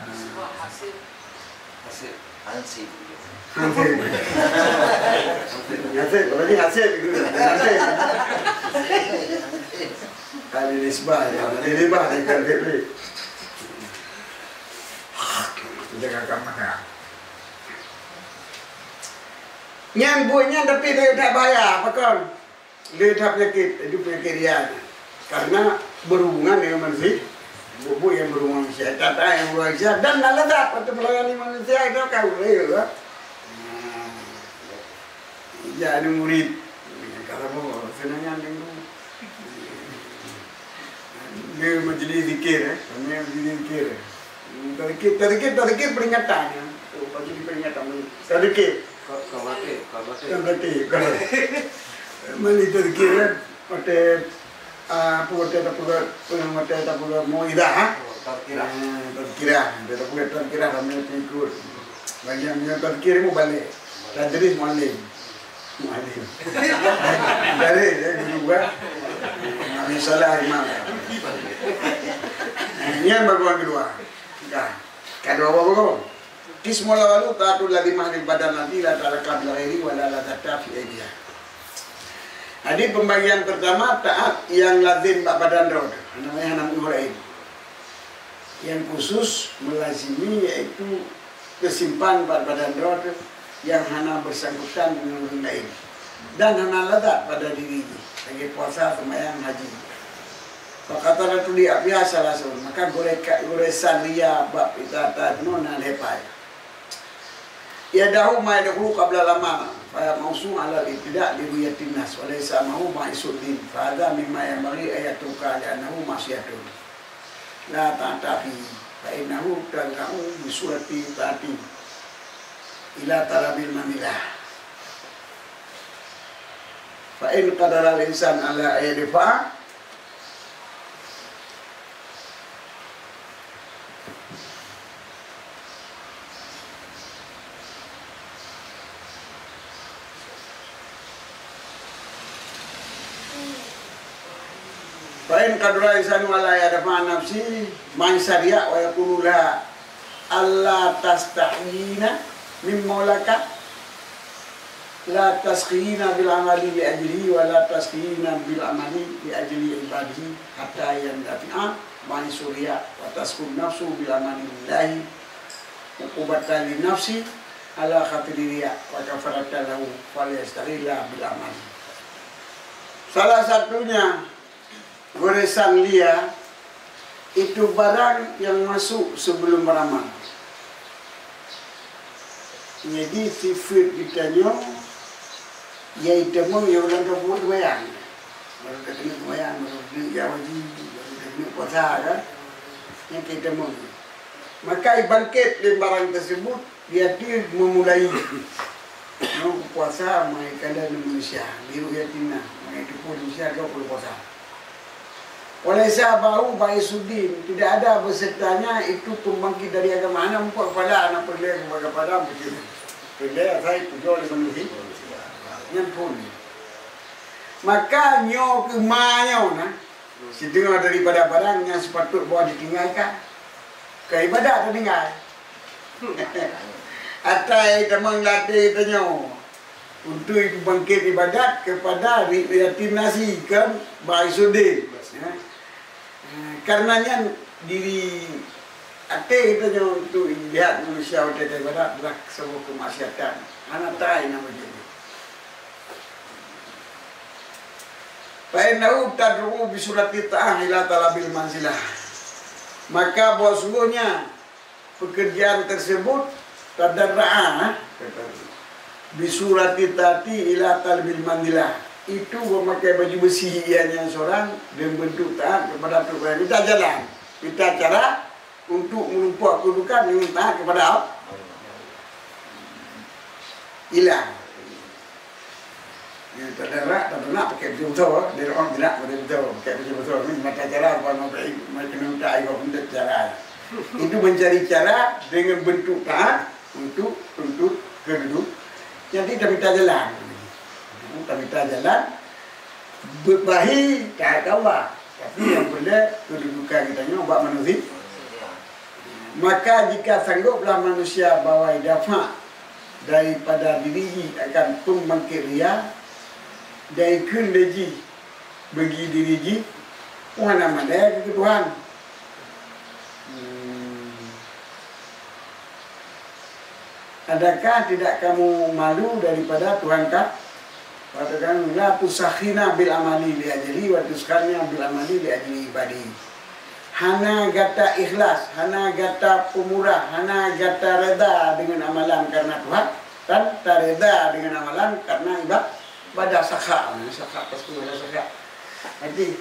Hasib. Hasib. Hansip. Hansip. Hansip. Berarti hasib gitu. Hansip. Ahli nisbah, ya. Ahli nisbah, ya, kan, Fitri. Penjaga keamanan. Nyan buet nyan tapi dia tak bahaya, apa kon? Lé that peunyakét, itu peunyakét riya. Karena berhubungan dengan manusia, buet-buet yang berhubungan manusia, kata yang berhubungan manusia, dan na lezat waktu melayani manusia itu kan boleh juga. Nah, jadi murid, kalau mau senangan dengan dia majlis zikir, eh, kami majlis zikir. Tazkir, tazkir, tazkir peringatan, ya. Tu, bagi peringatan. Tazkir. Ka-, kawatir, kawatir. Kawatir, kawatir. Mali tazkir, kan? Watèe, ah, apa, watèe tapeugah, watèe tapeugah mau'izah, ha? Oh, tazkirah. Ah, tazkirah. Watèe tapeugah tazkirah, ramé pengikut. Bagi yang, yang tazkir, mubalig. Tadris, muallim. Muallim. Dari, dari guru gua. Nabi Salah Imam. Nah, ini yang baru yang kedua. Dah. Kedua apa, apa? Qismul awwalu ta'atul lazimah lil badan allati la ta'allaqu bil ghairi wa la ladzata fi aidiha. Jadi pembagian pertama taat yang lazim bak badan droe. Namanya hana meu'ah laén. Yang khusus melazimi yaitu teusimpan bak badan droe teuh nyang hana beusangkutan deungon ureueng laén dan hana lazat pada diri jih, lagèe puasa, seumayang, haji. Faqataratu li abiha salasun, maka gurèe-, goresan ria bab ita-ita nyoe na lhèe pai. Yadahu ma yadkhulu qabla al-amal, fa mausu ala al-ibtida li ru'yatin nas, wa laysa ma'ahu ma isuddin, fa hadza mimma yanbaghi an yatruka li annahu ma'siyatun. La ta'ata fihi, fa innahu tanqatu bi surati ta'ati ila talabil mamilah. Fa in qadara al-insan ala an yadfa'a, Fa in qadara insanu ala yadfa nafsi man syari'a wa yaqulu la alla tastahyina min maulaka, la tastahyina bil amali li ajlihi wa la tastahyina bil amali li ajli ibadihi hatta yandafi'a man syuri'a wa taskun nafsu bil amali lillahi uqubatan li nafsi ala khatiri riya wa kafaratan lahu fal yastahyilla bil amali. Salah satunya goresan lia itu barang yang masuk sebelum beramal. Jadi sifat geutanyoe ya itamong ya ureueng ka buet sembahyang. Baru ka keuneuk sembahyang, baru keuneuk jak haji, baru ka keuneuk puasa kan. Nyang ka itamong. Maka ibangkét lé barang tersebut Yaitu memulai nyoe puasa meuikan dan manusia, di ru'yatin nas, maka itu pun manusia dua puluh puasa. Walaisa ba'dahu ba'isuddin, tidak ada besertanya itu pembangkit dari agama. Hana muphom keupada, hana peureulèe keupada, peureulèe asai pujoe lé manusia. Nyan phon. Maka nyoe keuh ma nyoe na, Siteungoh daripada barang nyang seupatôt bahwa ditinggai ka. Keu ibadat tatinggai. Atai tamong latée tanyoe untuk bangkét ibadat keupada ri-, yatim nasi kan, bak Isudin. Ya. Eh, karena nyan diri até geutanyoe untuk jihad manusia watée ibadat adalah sebuah kemaksiatan. Hana tai nama jadi. Fa innahu tad'u bi surati ta'ah ila talabil manzilah. Maka bahwa sungguhnya pekerjaan tersebut tadarra'a, bisurati ta'ati ila talabil manzilah. Itu memakai baju besi ianya seorang dan bentuk taat kepada Tuhan. Minta jalan, minta cara untuk menumpuk kedudukan dengan taat kepada Allah. Ilang. Ya, tadarra', tadarra' pakai baju beutôi, dia orang tidak pakai baju beutôi, pakai baju beutôi. Ini mata cara, orang mau pergi, mau kena minta air, orang minta cara. Itu mencari cara dengan bentuk taat untuk tuntut kedudukan. Jadi, taminta jalan. Taminta jalan, bebahi taat Allah. Tapi nyang peureulée kedudukan geutanyoe bak manusia. Maka jika sangguplah manusia bawai dafa' daripada diri jih akan peumbangkét ria, dan ikheun lé jih bagi diri jih, "Hana malée keu Tuhan." Hmm. Adakah tidak kamu malu daripada Tuhan ka-, katakan, "La tusakhina bil amali li ajli wa tusakhina bil amali li ajli ibadi." Hana gata ikhlas, hana gata peumurah, hana gata reda dengan amalan karena Tuhan, dan tareda dengan amalan karena iba-, ibadah sakha. Sakha, pasti ada sakha. Jadi,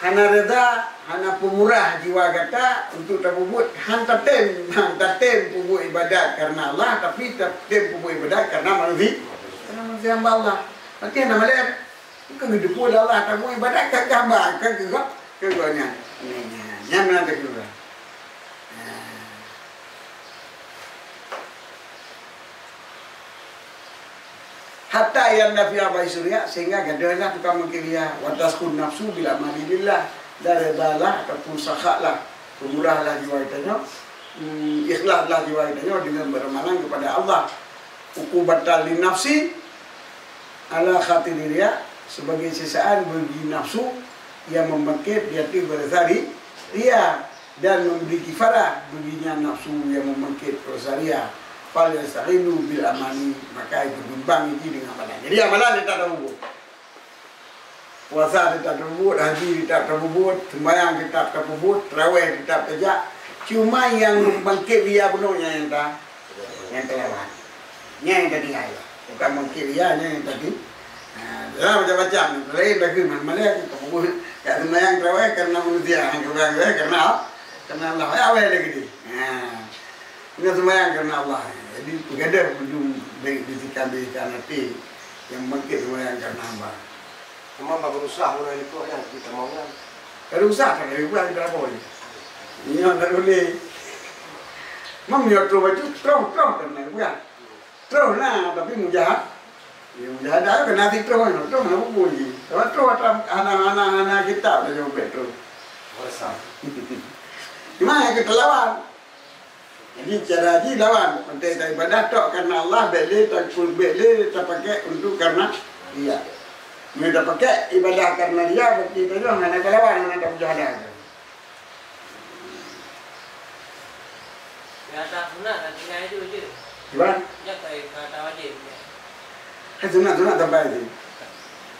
hana reda, hana peumurah jiwa gata untuk tapeubuet, han tatem, han tatem peubuet ibadat karena Allah, tapi tatem peubuet ibadat karena manusia, karena manusia hamba Allah. Berarti hana malée. Bukan geuteupeue lé Allah, tapeubuet ibadat kan keu hamba, kan keu gob-, keu gobnyan. Nyan, nyan, nyan meunan teukeurah. Nah. Hatta yandafi'a baisu riya, sehingga gadôh lah tukang meukeureuja. Wa taskhun nafsu bil amali lillah, dan redalah ataupun sakhalah, peumurahlah jiwa geutanyoe, hmm, ikhlaslah jiwa geutanyoe dengan beramalan kepada Allah. Uqubatan lin nafsi ala khatiri riya, sebagai sisaan bagi nafsu yang membangkit di hati berdasar ri-, riya. Dan memberi kifarah baginya nafsu yang membangkit rasa ria. Fal yasta'ilu bil amali, maka itu bimbang itu dengan amalan. Jadi amalan tetap tapubuet. Puasa tetap tapubuet, haji tetap tapubuet, sembahyang tetap tapubuet, tarawih tetap tajak. Cuma yang membangkit ria bunoe nyan nyang ta-, nyang talawan. Nyan nyang tatinggai. Bukan mungkin ria nyan nyang tadi. Ha, dah macam-macam. Lain lagi, mana-mana aku tak mau. Kat sembahyang tarawih karena manusia, yang kurang tarawih karena, karena Allah. Ya, awal lagi ni. Ha. Kena sembahyang karena Allah. Jadi, peugah dah ujung bisikan-bisikan hati yang bangkit sembahyang karena hamba. Cuma bak berusaha mulai itu yang kita mau kan. Berusaha tak ada buat kita apa ni. Ini tak boleh. Mam nyoto baju, terus, terus, karena buat. Troh na, tapi mujahad-, ya, mujahadah kan hati troh, troh na buku ji. Tapi troh atra-, hana, hana, hana kitab dah jawab troh. Cuma yang kita lawan. Jadi cara ji lawan, penting tak ibadah tok karena Allah, bek le, tak pun bek le, tak pakai untuk karena dia. Bila tak pakai ibadah karena dia, berarti tu hana talawan, hana tak mujahadah. Kata sunat dan tinggal itu je. Cuba? Nyak kai kata wajib. Kan sunat-sunat sampai je.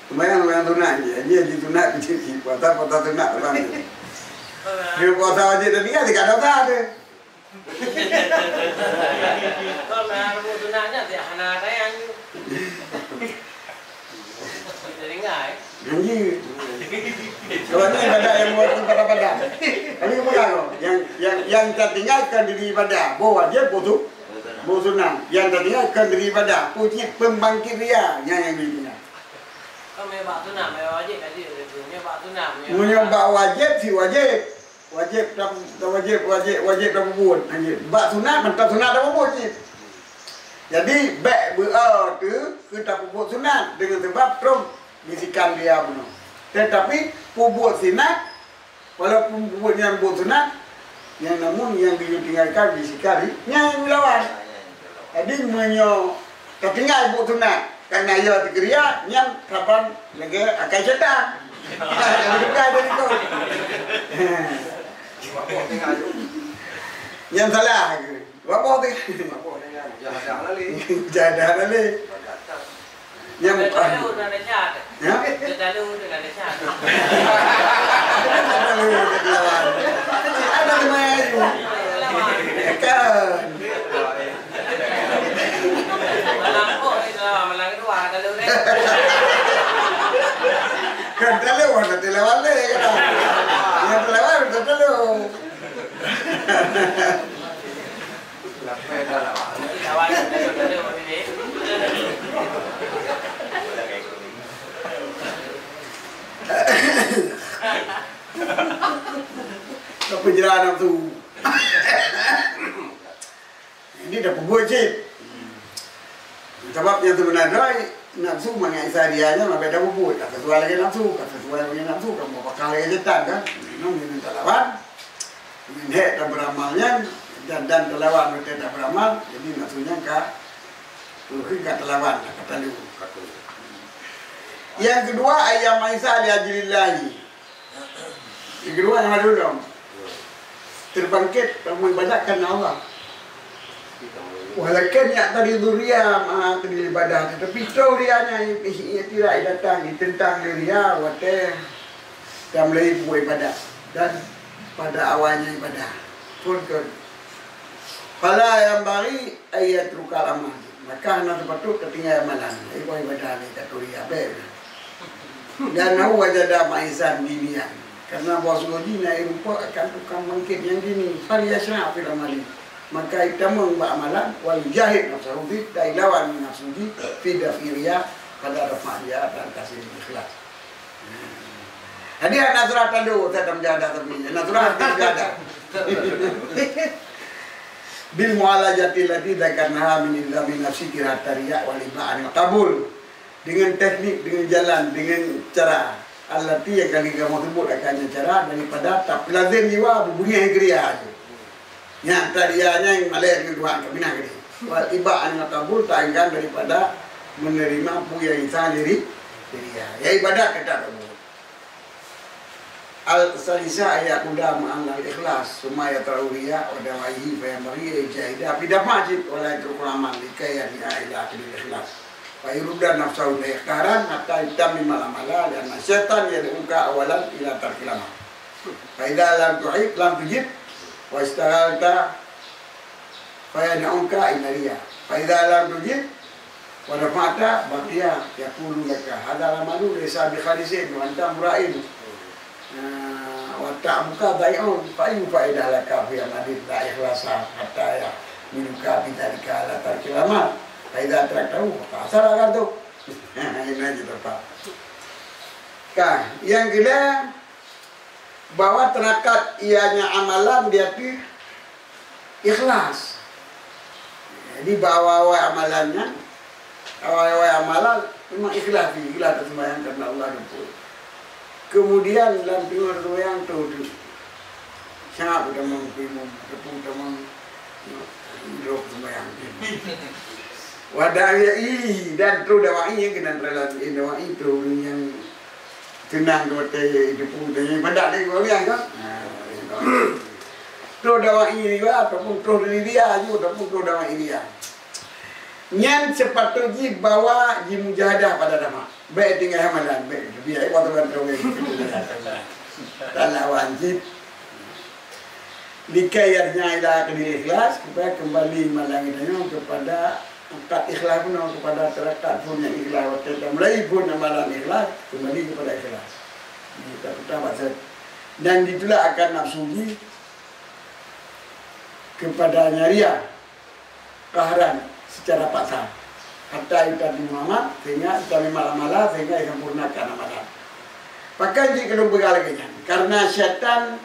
Sembahyang, sembahyang sunat je. Dia je sunat kecil-kecil. Puasa, puasa sunat sampai je. Dia puasa wajib dan tinggal, dia tak ada usaha dia. Kalau nak rambut sunatnya, dia hana tayang je. Kita dengar, eh. Janji. Sebab ni ibadah yang buat tu pada-pada. Kami pegang tu. Yang, yang, yang tertinggalkan diri ibadah. Boh wajib, boh tu, boh sunat. Yang tertinggalkan diri ibadah. Puji pembangkit ria. Yang, yang diri tinggal. Kan meubak sunat, meubak wajib tadi. Meubak sunat, meubak Meunyoe bak wajib, si wajib. Wajéb ta-, ta-, wajéb, wajéb, wajéb tapubuet. Wajéb. Bak sunat, mantong sunat tapubuet cit. Jadi, bék beu-o teu keu tapubuet sunat deungon sabab troh bisikan dia bunoe. Teutapi, pubuet sunat, Walaupun buet nyan buet sunat, nyang namun nyang geuyue tinggalkan di sikari, nyan nyang geulawan. Jadi meunyoe tatinggai buet sunat, karena ya dikeurija, nyan saban lagèe akai syaitan. Jadi bukan dari tu. Nyan salah. Buat apa tu? Mujahadah lalé. Mujahadah lalé. Nyang bukan. Talu na desya. Ya? Talu na desya. Talu na desya. Ada lima ribu. Kan. Malang kok ni lah, malang dua talu deh. Kan talu, ada talu lalé kan. Yang talu, ada talu. Tapi jelas nafsu. Ini dah peubuet cit. Sabab nyang seubeuna droe, nafsu mangat Isa dia nyan leubeh dah peubuet, ka sesuai lagèe nafsu, ka sesuai lagèe nafsu, ka mubakah lagèe setan kan. Memang nyan talawan. Nyan hek tabeuramal nyan, dan, dan talawan watèe tabeuramal, jadi nafsu nyan ka, mungkin ka talawan, ka talu. Yang kedua, ayyama Isa li ajlillahi. Yang kedua, yang baru dong. Terbangkit, kamu ibadat karena Allah. Walakin yaqtadi riya ma'a taqdimil ibadah, tetapi troh riya nyan i-, i-, tidak datang, ditentang lé riya watèe tameulai peubuet ibadat dan pada awalnya ibadah. Pun ke, fala yanbaghi an yatrukal amal. Maka hana seupatôt tatinggai amalan. Ibadah ni tak troh riya, bèk. Li'annahu wajada ma'isan diniyan. Karena bahwa sungguh jih na rupa akan tukang bangkit nyang dini, falyasra' fil amali. Maka itamong bak amalan, wal yujahid nafsahu fi, dan ilawan nafsu jih, fi daf'i riya, pada rafa' riya dan taslim ikhlas. Jadi hana surah tadu, saya tak menjadah tapi hana surah tak menjadah. Bil mu'alajati allati dzakarnaha min ilzami nafsi kirahat riya wal iba' anil qabul. Dengan teknik, dengan jalan, dengan cara. Allati yang kali kamu sebut akannya cara daripada taplazim jiwa berbunyi kriya tu. Nyang tadi ya nyang malèe dengan Tuhan kami nak gini. Wal iba' anil qabul taenggan daripada menerima pu yang isa diri diri ya. Ya ibadat kita tu. Al-salisa ayat kuda ma'al ikhlas, summa yata'u riya wa dawa'ihi fa yanbaghi an yujahida fi daf'il wajib wa la yatrukul amal likai yad'a ila aqdil ikhlas. Fa yurudda nafsahu la ikhtaran hatta yutammimal amala, lianna syaitan yad'uka awalan ila tarkil amal. Fa idza lam tuhib, lam tujib, wa istaghalta fa yad'uka ila riya. Fa idza lam tujib, wa rafa'ta baqiya yaqulu laka hadzal amalu laisa bi khalisin wa anta mura'in. Nah, wa ta'abuka dhai'un, fa ayyu fa'idah laka fi amalin la ikhlasa hatta yahmiluka bidzalika ala tarkil amal. Fa idza taraktahu faqad khasara kan tu. Ini aja tepat. Kan, yang kedua, bahwa terangkat ianya amalan di hati ikhlas. Jadi, bak awai-awai amalan nyan, awai-awai amalan memang ikhlas, ikhlas taseumbahyang karena Allah dan Rasul. Kemudian lam teungoh taseumbahyang tu, tu sangat utamong imum, ataupun utamong droe taseumbahyang. Wa da'i, dan troh dawa'i, keunan dawa'i, troh ureueng nyang Teunang tu watèe itu pun tanya ibadat lé ureueng kan. Ha, troh dawa'i riya ataupun troh diri dia aju ataupun troh dawa'i riya. Nyan sepatut jih bawa jimujahadah pada dhamma. Bèk tinggai amalan, bèk biaya waktu kan troh. Dalam wajib. Likai yarji'a ila aqdil ikhlas, supaya kembali malam kita nyoe kepada akad ikhlas bunoe, kepada teurakad phon nyang ikhlas, watèe tameulai phon amalan ikhlas, kembali kepada ikhlas. Ini kita putar maksud. Dan ditolak akan nafsu jih kepada nyang riya. Qahran, secara paksa. Hatta yutammimal amal, sehingga yutammimal amala, sehingga disempurnakan amalan. Pakon jih keuneuk peugah lagèe nyan? Karena syaitan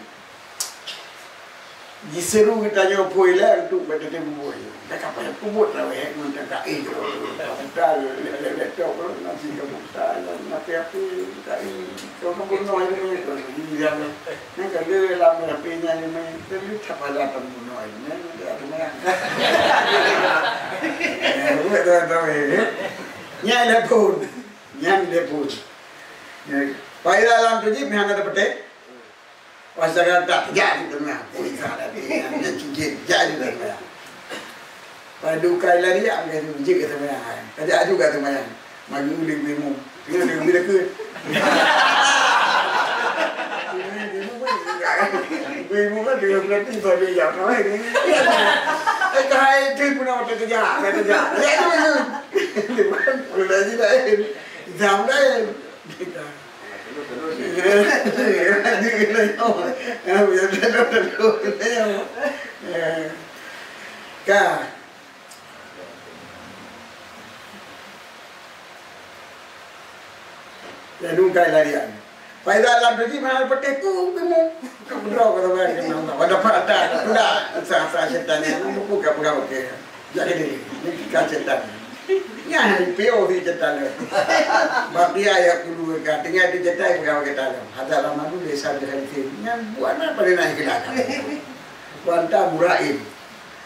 Jiseuru geutanyoe phôi lé untuk bak teuntèe bubuet. Dak ka payah peubuet lawét ngon tangka éh jroh. Ka buta lé, lé, lé, lé, tok lé, nasi ka buta lé, nasi api ka éh, ka bunoe lé, ka éh, ka éh. Nyan ka lé lam api nyan lé, ka lé that pada pembunuh nyan, nyan ka teumanyang. Eh, buet dah, dah, eh. Nyan lé phôn. Nyan lé phôn. Nyan. Pai dalam tu jih, meuhana dapeté. Pas jaga tak, jak di tengah. Ui, salah dia. Dia cincin, jak di tengah. Padu kai lari, angkat tu, jik ke tengah. Kajak aju ke tengah. Maju di bimu. Dia di bimu ke. Bimu kan dia berarti pada yang. Eh, kahai tu pun nak terkejap, terkejap. Ya, tu, tu. Dia pun, pun lagi lain. Jam lain. Ka. Ladôm kai larian. Faiza lam tujib, hana patéh ku, bimu. Ka keudroe ka saban keu Allah. Pada pada, dah, asa-asa syaitan nyan, buku ka peugah pakai. Jadi, nyan ka syaitan. Nyan, piôh di syaitan. Bak dia ya kulu ka, tinggai di syaitan, peugah pakai tanam. Hadza Ramadan, desa di Khalifin. Nyan, buat apa dia naik ke dalam? Banta murain.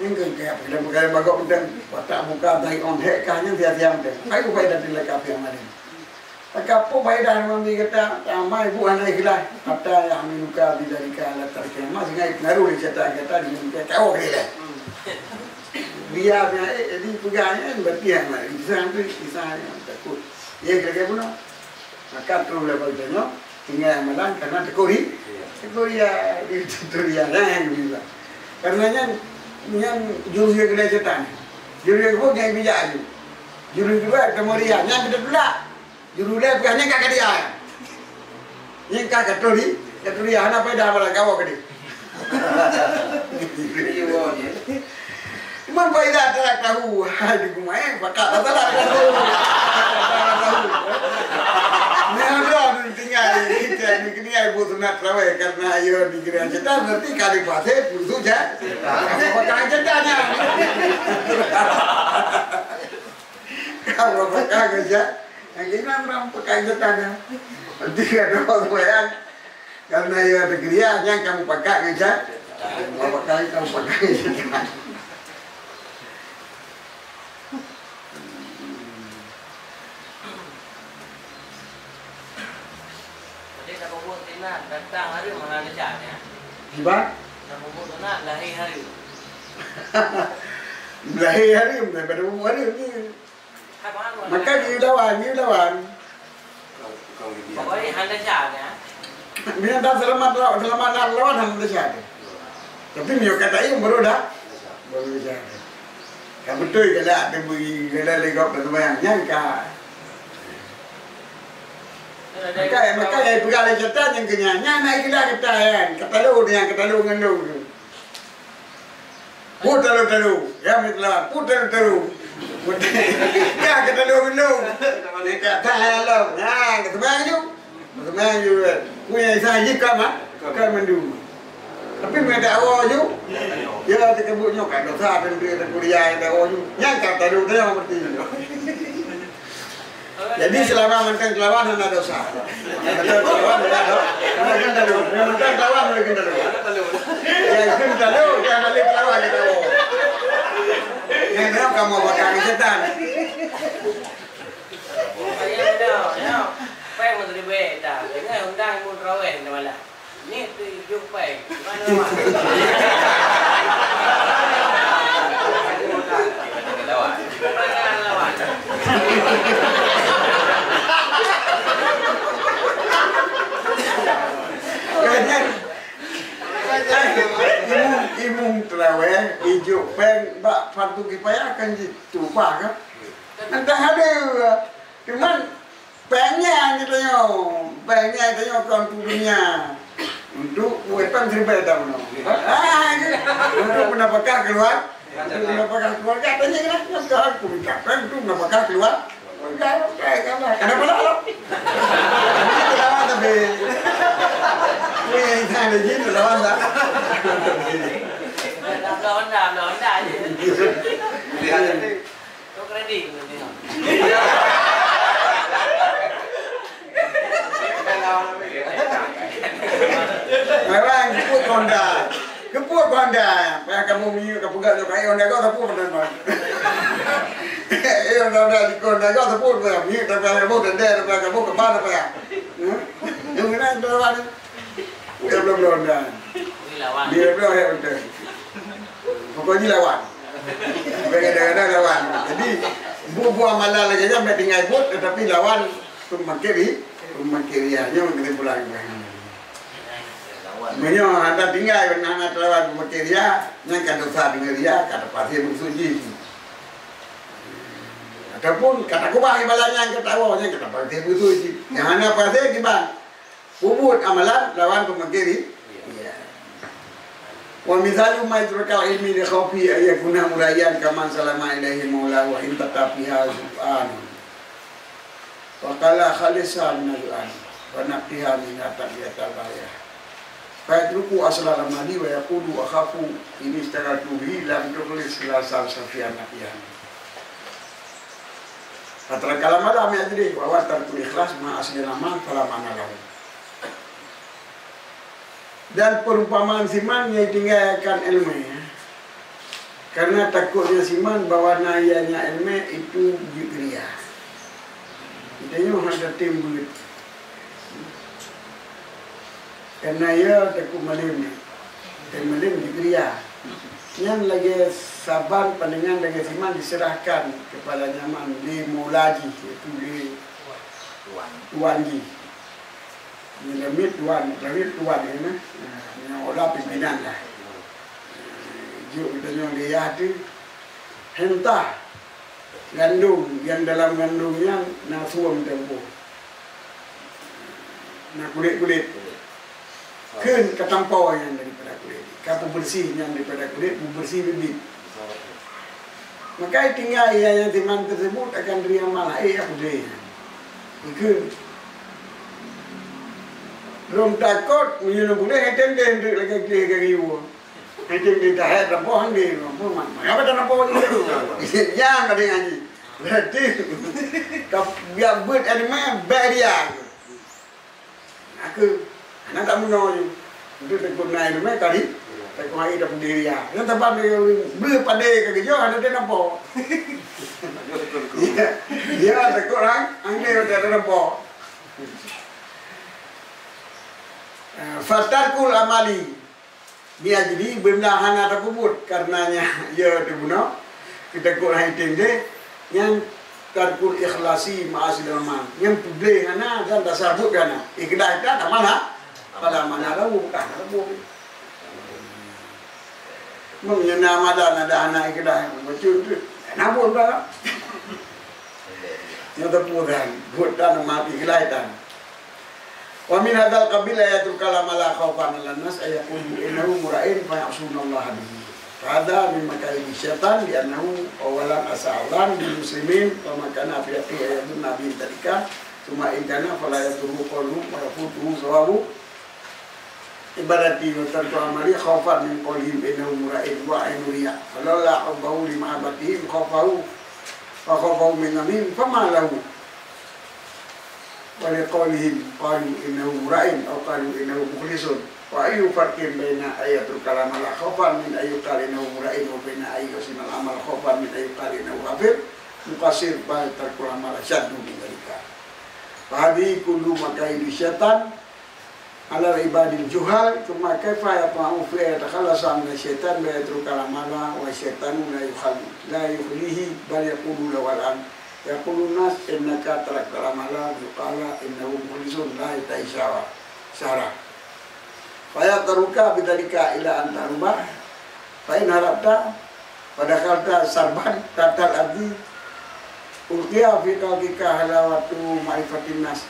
Nyan kan kaya peugah-peugah bagok mantong. Watak buka, tahi on hek kah, nyan sia-sia mantong. Ayo, pai datang leka piang malam. Maka peue faedah ngon gata, tamai buet hana ikhlas. Hatta yahmiluka bidzalika ala tarkil amal, sehingga pengaruh lé syaitan gata di muka kau keu ilée. Dia nya, eh, jadi peugah nyan, berarti yang lain. Bisa tu, bisa yang takut. Ya, kira-kira bunoe. Maka terus lepas itu nyoe, tinggai amalan karena takut ri-, takut ria, takut ria. Nah, yang bisa. Karena nyan, nyan jurus dia kena syaitan. Jurus dia pun yang bijak tu. Jurus dua, kamu ria. Nyan kita tulak. Jurulée peugah nyan ka keuria. Nyan ka katuri, katuri hana faedah bala kawa keudeh. Iya, iya. Cuma faedah tak tahu, hai di rumah, eh, pakat tak salah, tak tahu. Tak tahu. Ni ada ni tinggai, kita ni kini ai buat sunat terawih karena ayo di gereja kita berarti kali pasir, pusu je. Pakai je dah nyan. Kamu pakai je. Yang kena orang pakai je tanya. Nanti ada orang bayang. Karena ia ada geria, yang kamu pakai ngejar. Kamu pakai, kamu pakai ngejar. Jadi, tak bubuet sinan, datang hari mana lecat, ya? Tiba? Tak bubuet sinan, lahir hari. Lahir hari, bukan pada bubuet hari ni. Maka jilawan, jilawan. Pokoknya hana sah dah. Binatang selamat lawan, selamat lawan hana sah. Tapi nyoe kata ayam baru dah. Baru dah. Ka beutôi galak teubri, galak legok dan sembahyang. Nyan ka. Maka, maka ai peugah lé syaitan nyang keu nyan. Nyan na ikhlas kita nyan. Kata lu nyan, kata lu ngon lu. Pu talu-talu, ya, meuteulawan, pu talu-talu. Ya, ka talu-talu. Ka talu. Nah, ka seumang ju. Ka seumang ju. Ku nyang isa jih ka ma-, ka mandum. Tapi meu dakwa ju. Ya, teukabut nyoe ka dosa, dan dia kuliah dakwa ju. Nyang ka talu-talu berarti. Jadi, selama mantong teulawan hana dosa. Mantong teulawan hana dosa. Hana keuneuk talu. Mantong teulawan hana keuneuk talu. Ya, keuneuk talu, ya, hana lé teulawan, ya, tahu. Ya, ya, kamu bakal syaitan. Payah dah, ya. Payah menteri beta. Dengar undang ilmu terawih di malam. Ni tu jumpai. Mana lawan? Mana lawan? Kadang imum, imum terawih, ijok péng bak fardu kifayah kan jitu bah kan? Entah ada. Cuman Péng nyan geutanyoe, péng nyan geutanyoe kon untuk dunia. Untuk buet péng siribèe taun nyoe. Ah, untuk pendapatan keluar-, untuk pendapatan keluarga, tanya kena, nyoe ka aku minta péng untuk pendapatan keluar-, keluarga. Kenapa lah? Tapi, weh, insan lagi, lawan tak? Honda, beli Honda je. Beli Honda tu. Tu kredit tu tengok. Orang jemput Honda. Jemput Honda. Payah kamu minyak, kapeugah tu, kayu Honda kau, sapu Honda kau. Eh, Honda, Honda, jemput Honda kau, sapu Honda. Minyak, tapi kamu, tenda, tapi kamu, kebal, apa ya? Hmm? Yang mana Honda ni? Udah belum, belum, dah. Ni lawan. Dia belum, ya, betul. Pokoknya lawan. Kadang-kadang lawan. Jadi, bu-, bu amalan lagèe nyan, tinggai buet, tetapi lawan peumaké ri-, peumaké riya. Nyoe kesimpulan. Meunyoe hana tinggai, hana teulawan peumaké riya, nyan ka dosa deungon riya, ka teupaséh meukeusut jih. Ataupun ka takubah ibadah nyan, ka tawoe nyan, ka teupaséh meukeusut jih. Nyang hana paséh kiban. Peubuet amalan lawan peumaké ri-, iya. Wa mithalu ma yutrakal ilmi li khaufi an yakuna muraiyan kaman salama ilaihi maulahu wa in tata fiha zu'an. Wa qala khalisa minal an. Wa naqiha minha tabiyatal bahaya. Fa yatruku aslal amali wa yaqulu akhafu in isytaghaltu bihi lam tukhlis khlasan safiyan naqiyan. Fatarakal amala mi'ah jilid, wa huwa tarkul ikhlas ma aslil amal fala ma'na lahu. Dan perumpamaan siman nyang tinggalkan ilmu, karena takutnya siman bahwa na ianya ilmu itu jeuet riya. Kita nyoe hana tem beuet. Karena ia takut malem, dan malem jeuet riya. Nyan lagèe saban pandangan lagèe siman diserahkan keupada nyaman lé maula jih, yaitu lé tuan jih. Nyan lamiet tuan, lamiet tuan nyan, nah, nyan olah pimpinan lah. Jeuet geutanyoe lé yah teuh, hentah gandum nyang dalam gandum nyan na suem teumpôh. Na kulét-kulét. Kheun ka tampo nyan daripada kulét. Ka peubeureusi nyan daripada kulét, peubeureusi biet-biet. Maka tinggai nyang siman tersebut akan ri amal, eh, aku deh. Ikheun. Lôn takot, meunyoe lôn puléh, eh, teuntèe lagèe gleh gari woe. Hana tahe, taboh hana, apa mak? Apa tak nampak ni? Jangan ada ngaji. Berarti, kau biar buat ilmu, bèk riya. Aku, anak tak meunoe je. Untuk tekun naik ilmu, tadi, tekun hari tak pedih riya. Yang tempat dia, beri pada ke kerja, ada dia nampak. Ya, ya, tekun orang, angin ada dia nampak. Ah, fatarkul amali. Nyan jadi beuna hana tapeubuet, karenanya, ya, teubunoe, kita kok hai teuntèe, nyan tarkul ikhlasi ma'asil amal. Nyan peugleh hana dan tasabut hana. Ikhlas that, amal ha? Pada mana tahu, bukan tahu. Meunyoe na amalan ada hana ikhlas, bacut tu. Nabung dah. Nyan teupeu dan, buet dan mati ikhlas dan. Wa min hadzal qabil ayatul kalam ala khaufan 'alan nas ay yaqulu innahu mura'in fa ya'sunallaha bihi. Fa hadza min makaidi syaitan, li'annahu awwalan asa'a dzan bil muslimin, fa ma kana fi haqqihi ay yadhunna bihim dzalika, tsumma in kana fala yadurruhu qauluhum wa yafutuhu thawabu ibadatihi wa tarku amalihi khaufan min qaulihim innahu mura'in wa 'ainu riya'. Falaula hubbuhu li mahabbatihim khaufahu, fa khaufahum min dhanbihim, fama lahu. Wa liqaulihim qalu innahu mura'in aw qalu innahu mukhlisun. Wa ayyu farqin baina an yatrukal amala khaufan min an yuqala innahu mura'in wa baina an yahsunal amal khaufan min an yuqala innahu kafir, muqassir, bal tarkul amala asyaddu min dzalika. Fa hadhihi kulluha makaidi syaitan 'alal ibadil juhal, tsumma kaifa yatma'u fi an yatakhallasa minasy syaitan wa yatrukal amala wa syaitanu la yukhal-, la yukhlihi, bal yaqulu lahu al-an, yaqulun nas innaka taraktal amala, yuqala innahu mukhlisun la yatahi syahwa-, syahra. Fa yatruka bidzalika ila an taruba, fa in harabta, fa dakhalta sarban tahtal ardi, ulqiya fi qalbika halawatu ma'rifatin nas,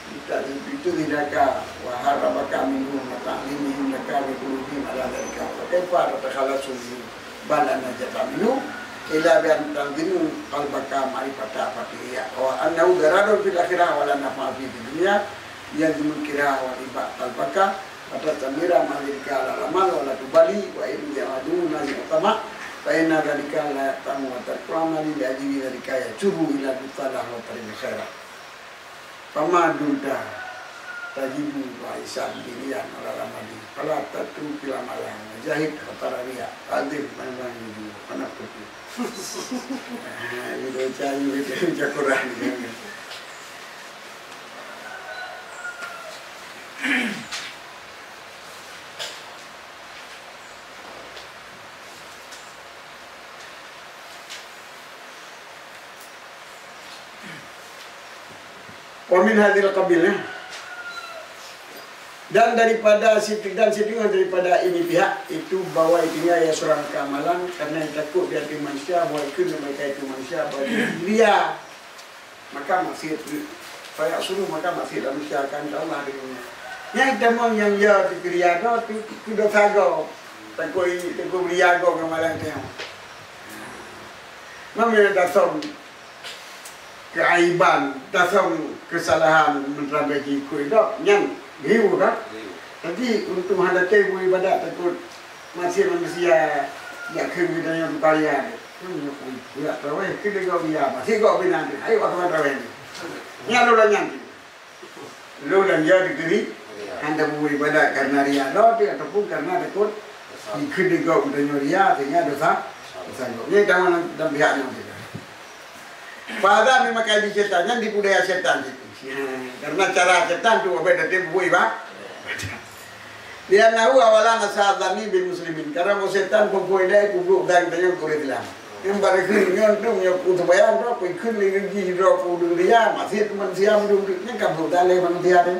itu zidaka wa harabaka minhu wa ta'limihim laka bi qulubihim ala dzalika, fa kaifa tatakhallasu minhu? Bal la najata minhu illa bi an talzimu qalbaka ma'rifata fatihiyya wa annahu dararun fil akhirah wa la naf'a fi dunya, yalzimul kiraha wal iba qalbaka, wa tastamira ma dzalika ala amal wa la tubali, wa in ya'madu nazi utama, Fa inna dzalika la ya'tamu wa tarkul amali li ajli dzalika yajurru ila bitalah wa tarikil khairat. Fama dumta tajidu ba'isan diniyan ala ramadi, fala tatrukil amala wa jahid khatara riya, azim man yuju, anak putu. Ah, itu cari itu, itu Quran. Wa min hadzal qabil, ya. Dan daripada situ, dan setengah daripada ini pihak itu bahwa itu nia ya seurang keamalan karena takut di hati manusia bahwa itu mereka itu manusia bagi ria. Maka maksiat, fa yahsunu, maka maksiat manusia akan Allah di dunia. Nyang tamong nyang ya di ria do tu, tu dosa go. Takut i, takut ria go keamalan tengok. Mana datang keaiban, tasam kesalahan meuteurang gaji keu idop nyan geuyue ka. Jadi untuk hana teuh beu ibadat takot maséh manusia jak kheun geutanyoe teuh karya deh. Nyoe pun pulak traweh keu deungon dia maséh gok binan deh. Ayo waktu traweh ni. Nyan lôn nyan. Lôn dan dia dikeuri hana beu ibadat karena ria lom ataupun karena takot dikeue deungon geutanyoe ria sehingga dosa, dosa gok. Nyan tangan dan pihak nyan. Fahadha min makaidi syaitan, nyan tipu daya syaitan situ. Karena cara syaitan tu, abai dah tipu bui, bah. Liannahu awwalan asa'a dhanni bil muslimin. Karena syaitan peubuet dai peubuet dan tanya keu Islam. Yang pada kheun nyon tu, nyoe ku sebayang tu, ku kheun lagi jih droe ku dunia, masih teman siam tu, nyan ka buet dan lé manusia tu.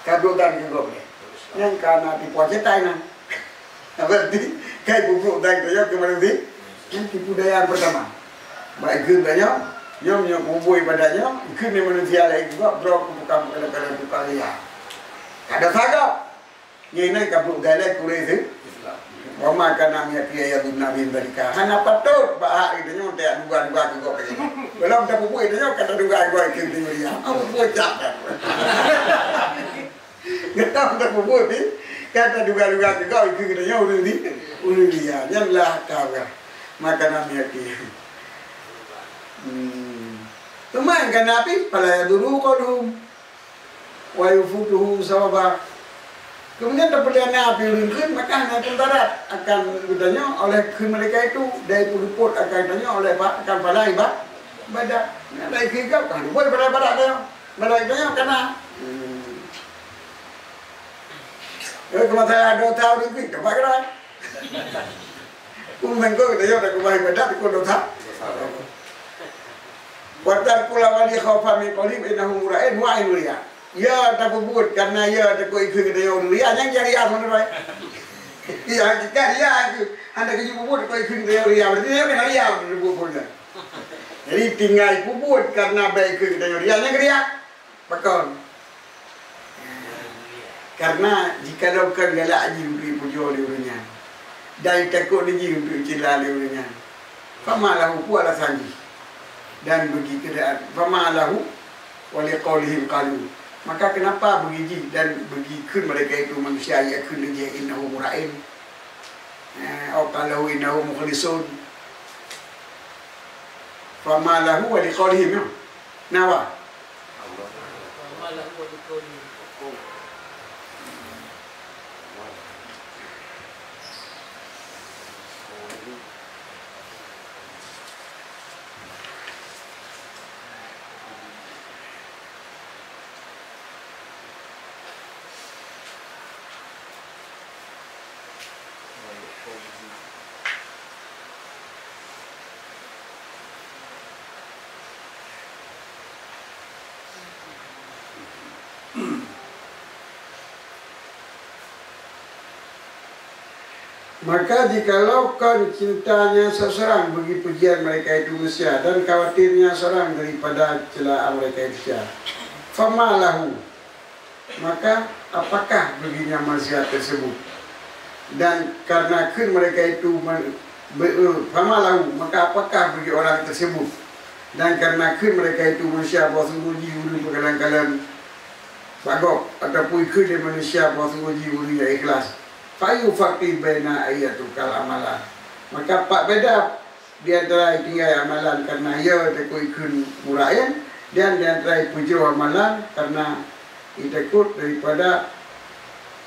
Ka buet dan juga boleh. Nyan ka na tipu syaitan nyan. Berarti kai pupuk dai tanyoe keu manusia. Nyan tipu daya pertama. Baik kheun tanyoe, nyoe nyoe kubui pada nyoe, kheun ni manusia lain juga, bro, ku bukan kadang-kadang tukang ria. Kada sagap. Nyan nyan ka pupuk dai lain kurang tu. Wa ma kana min haqqi an yadhunna bihim dzalika. Hana patut bak hak tanyoe tak duga-duga keu gobnyan. Belom tapupuk tanyoe kada duga gobnyan kheun tanyoe ria. Apa bocah kan? Gata peubuet pih, gata duga-duga keu gobnyan keu geutanyoe ureueng di, ureueng dia. Nyan lah ka ureueng. Maka nami hati. Hmm. Teuma nyang kana pih, fala yadurruhu qauluhum wa yufutuhu sawaba. Kemudian tapeuliana pih ureueng kheun, maka hana teudarat akan geutanyoe oleh kheun mereka itu, dan peuleupot akan geutanyoe oleh ba-, akan pahala iba-, ibadat. Nyan dari kheun ka, bukan buat ibadat-ibadat tanyoe. Malaikat nyan kana. Hmm. Eh, keu masalah dosa ureueng pih, coba kira. Pun mengko kita ya tak kubah ibadat, ku dosa. Wa tarkul amali khaufan min qaulihim innahum mura'in wa ainul riya. Ya tapeubuet karena ya takut ikheun geutanyoe ria, nyan jadi ria sebenarnya. Ya, hakikat ya, hana keu peubuet takut ikheun geutanyoe ria, berarti ya kena ria peubuet pun. Jadi tinggai peubuet karena baik ikheun geutanyoe ria, nyan ria. Pakon? Karena jikalau kon galak jih untuk ipujoe lé ureueng nyan, dan takot lé jih untuk icela lé ureueng nyan, fama lahu, peue alasan jih? Dan bagi keadaan, fama lahu wa liqaulihim qalu. Maka kenapa bagi jih dan bagi kheun mereka itu manusia, ya kheun lé jih, innahum mura'in? Eh, au qalu innahum mukhlisun. Fama lahu wa liqaulihim, ya. Nawa. Maka jikalau kon cintanya seseorang bagi pujian mereka itu manusia dan khawatirnya seorang daripada celaan mereka itu manusia, fama lahu, maka apakah baginya manusia tersebut? Dan karena kheun mereka itu men-, be-, eh, fama lahu, maka apakah bagi orang tersebut? Dan karena kheun mereka itu manusia bahwa sungguh jih ureueng peukalon-kalon bagok, ataupun kheun lé manusia bahwa sungguh jih ureueng nyang ikhlas, fayufarriqu baina an yatrukal amala. Maka pat beda di antara tinggai amalan karena ia takut ikheun muraén, dan di antara peujroh amalan karena ia takut daripada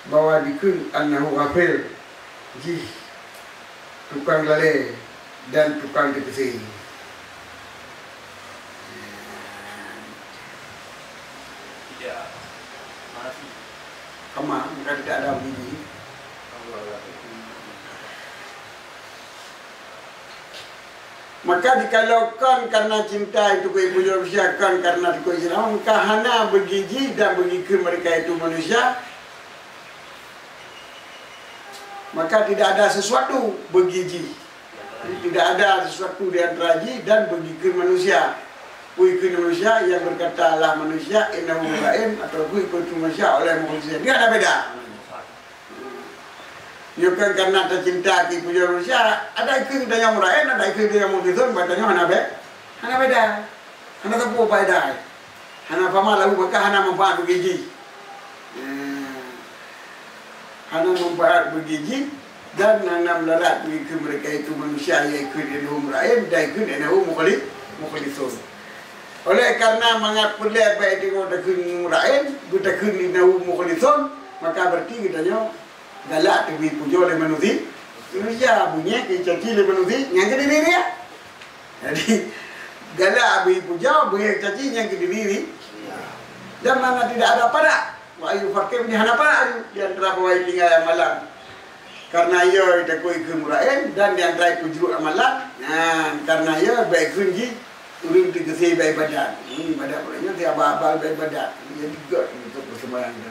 bahwa dikheun annahu ghafil, jih tukang lalée dan tukang teukeusé. Tidak. Mati. Kama, maka tidak ada biji. Maka jikalau kon karena cinta itu keu ibu manusia, kon karena itu keu cinta, maka hana beugiji dan beugikheun mereka itu manusia, maka tidak ada sesuatu beugiji. Jadi, tidak ada sesuatu di antara jih dan beugikheun manusia. Peue ikheun manusia yang berkata lah manusia, innahu murain, atau peue ikheun manusia oleh manusia. Dia ada beda. Nyoe kan karena tacinta keu pujoe manusia, ada ikheun tanyoe murain, ada ikheun tanyoe mukhlisun, bak tanyoe hana be-, hana beda. Hana sapeue faedah. Hana fama lahu, maka hana manfaat bagi jih. Hmm. Hana manfaat bagi jih dan hana mudarat bagi keu mereka itu manusia, yaitu innahu murain dan ikheun innahu mukhli-, mukhlisun. Oleh karena mangat peureulée baik tanyoe takheun murain, beutakheun innahu mukhlisun, maka berarti geutanyoe galak teubri pujoe lé manusi-, manusia. Beungieng keu caci lé manusi, nyang keu diri dia. Jadi, galak bri pujoe, beungieng caci nyang keu diri dia. Dan mana tidak ada parak. Wa ayu fakir di hana parak di antara bawai tinggai amalan. Karena ia takut ikheun murain dan di antara peujeuet amalan. Nah, karena ia baik ikheun jih ureuëng teukeusé bak ibadat. Hmm, ibadat pula nyoe si abal-abal bak ibadat. Jadi gét untuk bersembahyang tu.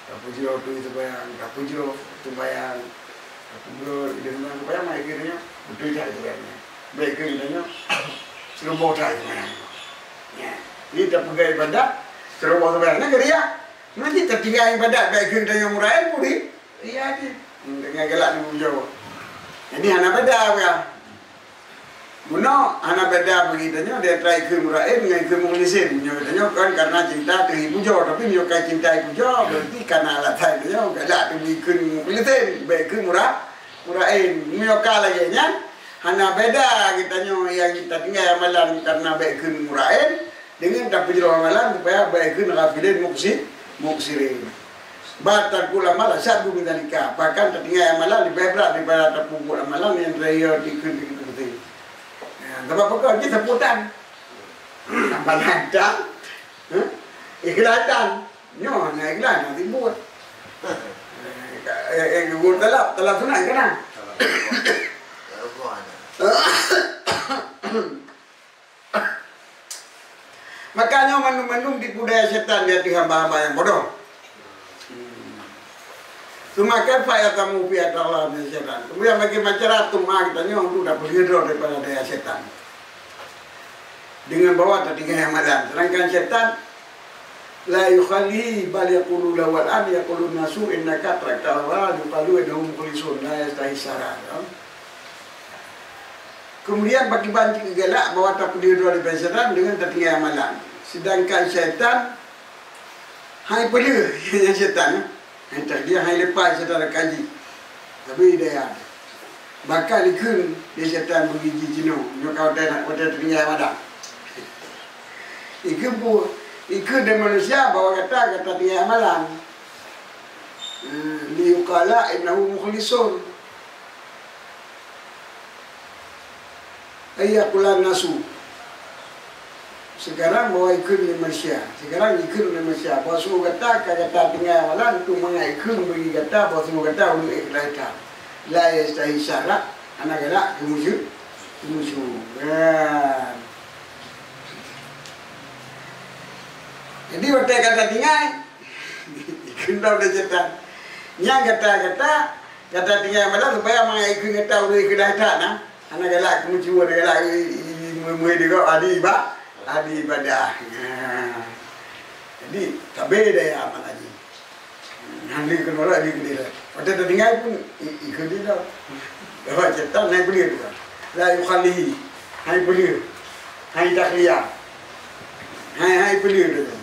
Tapujoe tu sembahyang, tapujoe sembahyang, tapujoe dia sembahyang, sembahyang mai kira nyoe, beutôi that sembahyang nyoe. Baik kira nyoe, seureuboh that sembahyang. Ya. Ni tapeugah ibadat, seureuboh sembahyang. Nah, kira ya. Nanti tatinggai ibadat, baik kira nyoe murain puri. Iya je. Hmm, dengan galak ni menjawab. Jadi hana beda ya. Bunoe hana beda bagi tanyoe di antara ikheun murain ngon ikheun mukhlisin. Meunyoe tanyoe kan karena cinta teuh ipujoe, tapi meunyoe ka cinta ipujoe, berarti karena alasan tanyoe galak teuh ikheun mukhlisin, bèk ikheun mura-, murain. Meunyoe ka lagèe nyan, hana beda geutanyoe nyang tatinggai amalan karena bèk ikheun murain, deungon tapeujroh amalan supaya bèk ikheun ghafilin muksi-, muksirin. Bal tarkul amal asyaddu min dzalika. Bahkan tatinggai amalan leubeh brat daripada tapeubuet amalan nyang teuh ikheun teukeusé. Ya, sabab peue? Jih sapeue tan. Amalan tan. Hah? Ikhlas tan. Nyoe hana ikhlas, hana timbul. Eh, eh, eh, gol talab, talab sunat kan? Maka nyoe mandum-mandum tipu daya setan di ateueh hamba-hamba nyang bodoh. Hmm. Tsumma kaifa ya'tamu fi athari min syaitan. Kemudian bagaimana cara teuma geutanyoe untuk dapeulheueh droe daripada daya setan? Dengan bahwa tatinggai amalan. Sedangkan setan la yukhallihi bal yaqulu lahu al-an yaqulu nasu innaka tarakta Allah yuqalu innahum mukhlisun la yastahi syara. Kemudian pakiban cit galak bahwa tapeulheueh droe daripada syaitan dengan tatinggai amalan. Sedangkan syaitan hai peulheueh nyan syaitan, hai takdir hai leupah syaitan kaji. Tapi daya. Bahkan ikheun lé syaitan bagi jinoe, nyoe ka watèe, watèe tatinggai amalan. Ikheun pu-, ikheun lé manusia bahwa gata, gata tinggai amalan. Hmm, liyuqala innahu mukhlisun. Ai yaqula nasu. Sekarang bahwa ikheun lé manusia. Sekarang ikheun lé manusia. Bahwa su gata ka gata tinggai amalan untuk mangat ikheun bagi gata bahwa su gata ulôn ikhlas that. La yastahi syara, hana galak keu musu-, keu musu. Kan. Jadi watèe gata tinggai, ikheun lom lé syaitan. Nyang gata-gata, gata tinggai amalan supaya mangat ikheun gata ulôn ikhlas that na. Hana galak keu meucue, hana galak i-, i-, i-, meuhôi deungon ahli iba-, ahli ibadah. Nah. Jadi, tabe daya amalan jih. Hana keunoe lé, hana keunoe lé. Watèe tatinggai pun i-, ikheun lé dah. Bahwa syaitan hai peulheueh tu kan. La yukhallihi. Hai peulheueh. Hai takhliyah. Hai, hai peulheueh tu kan.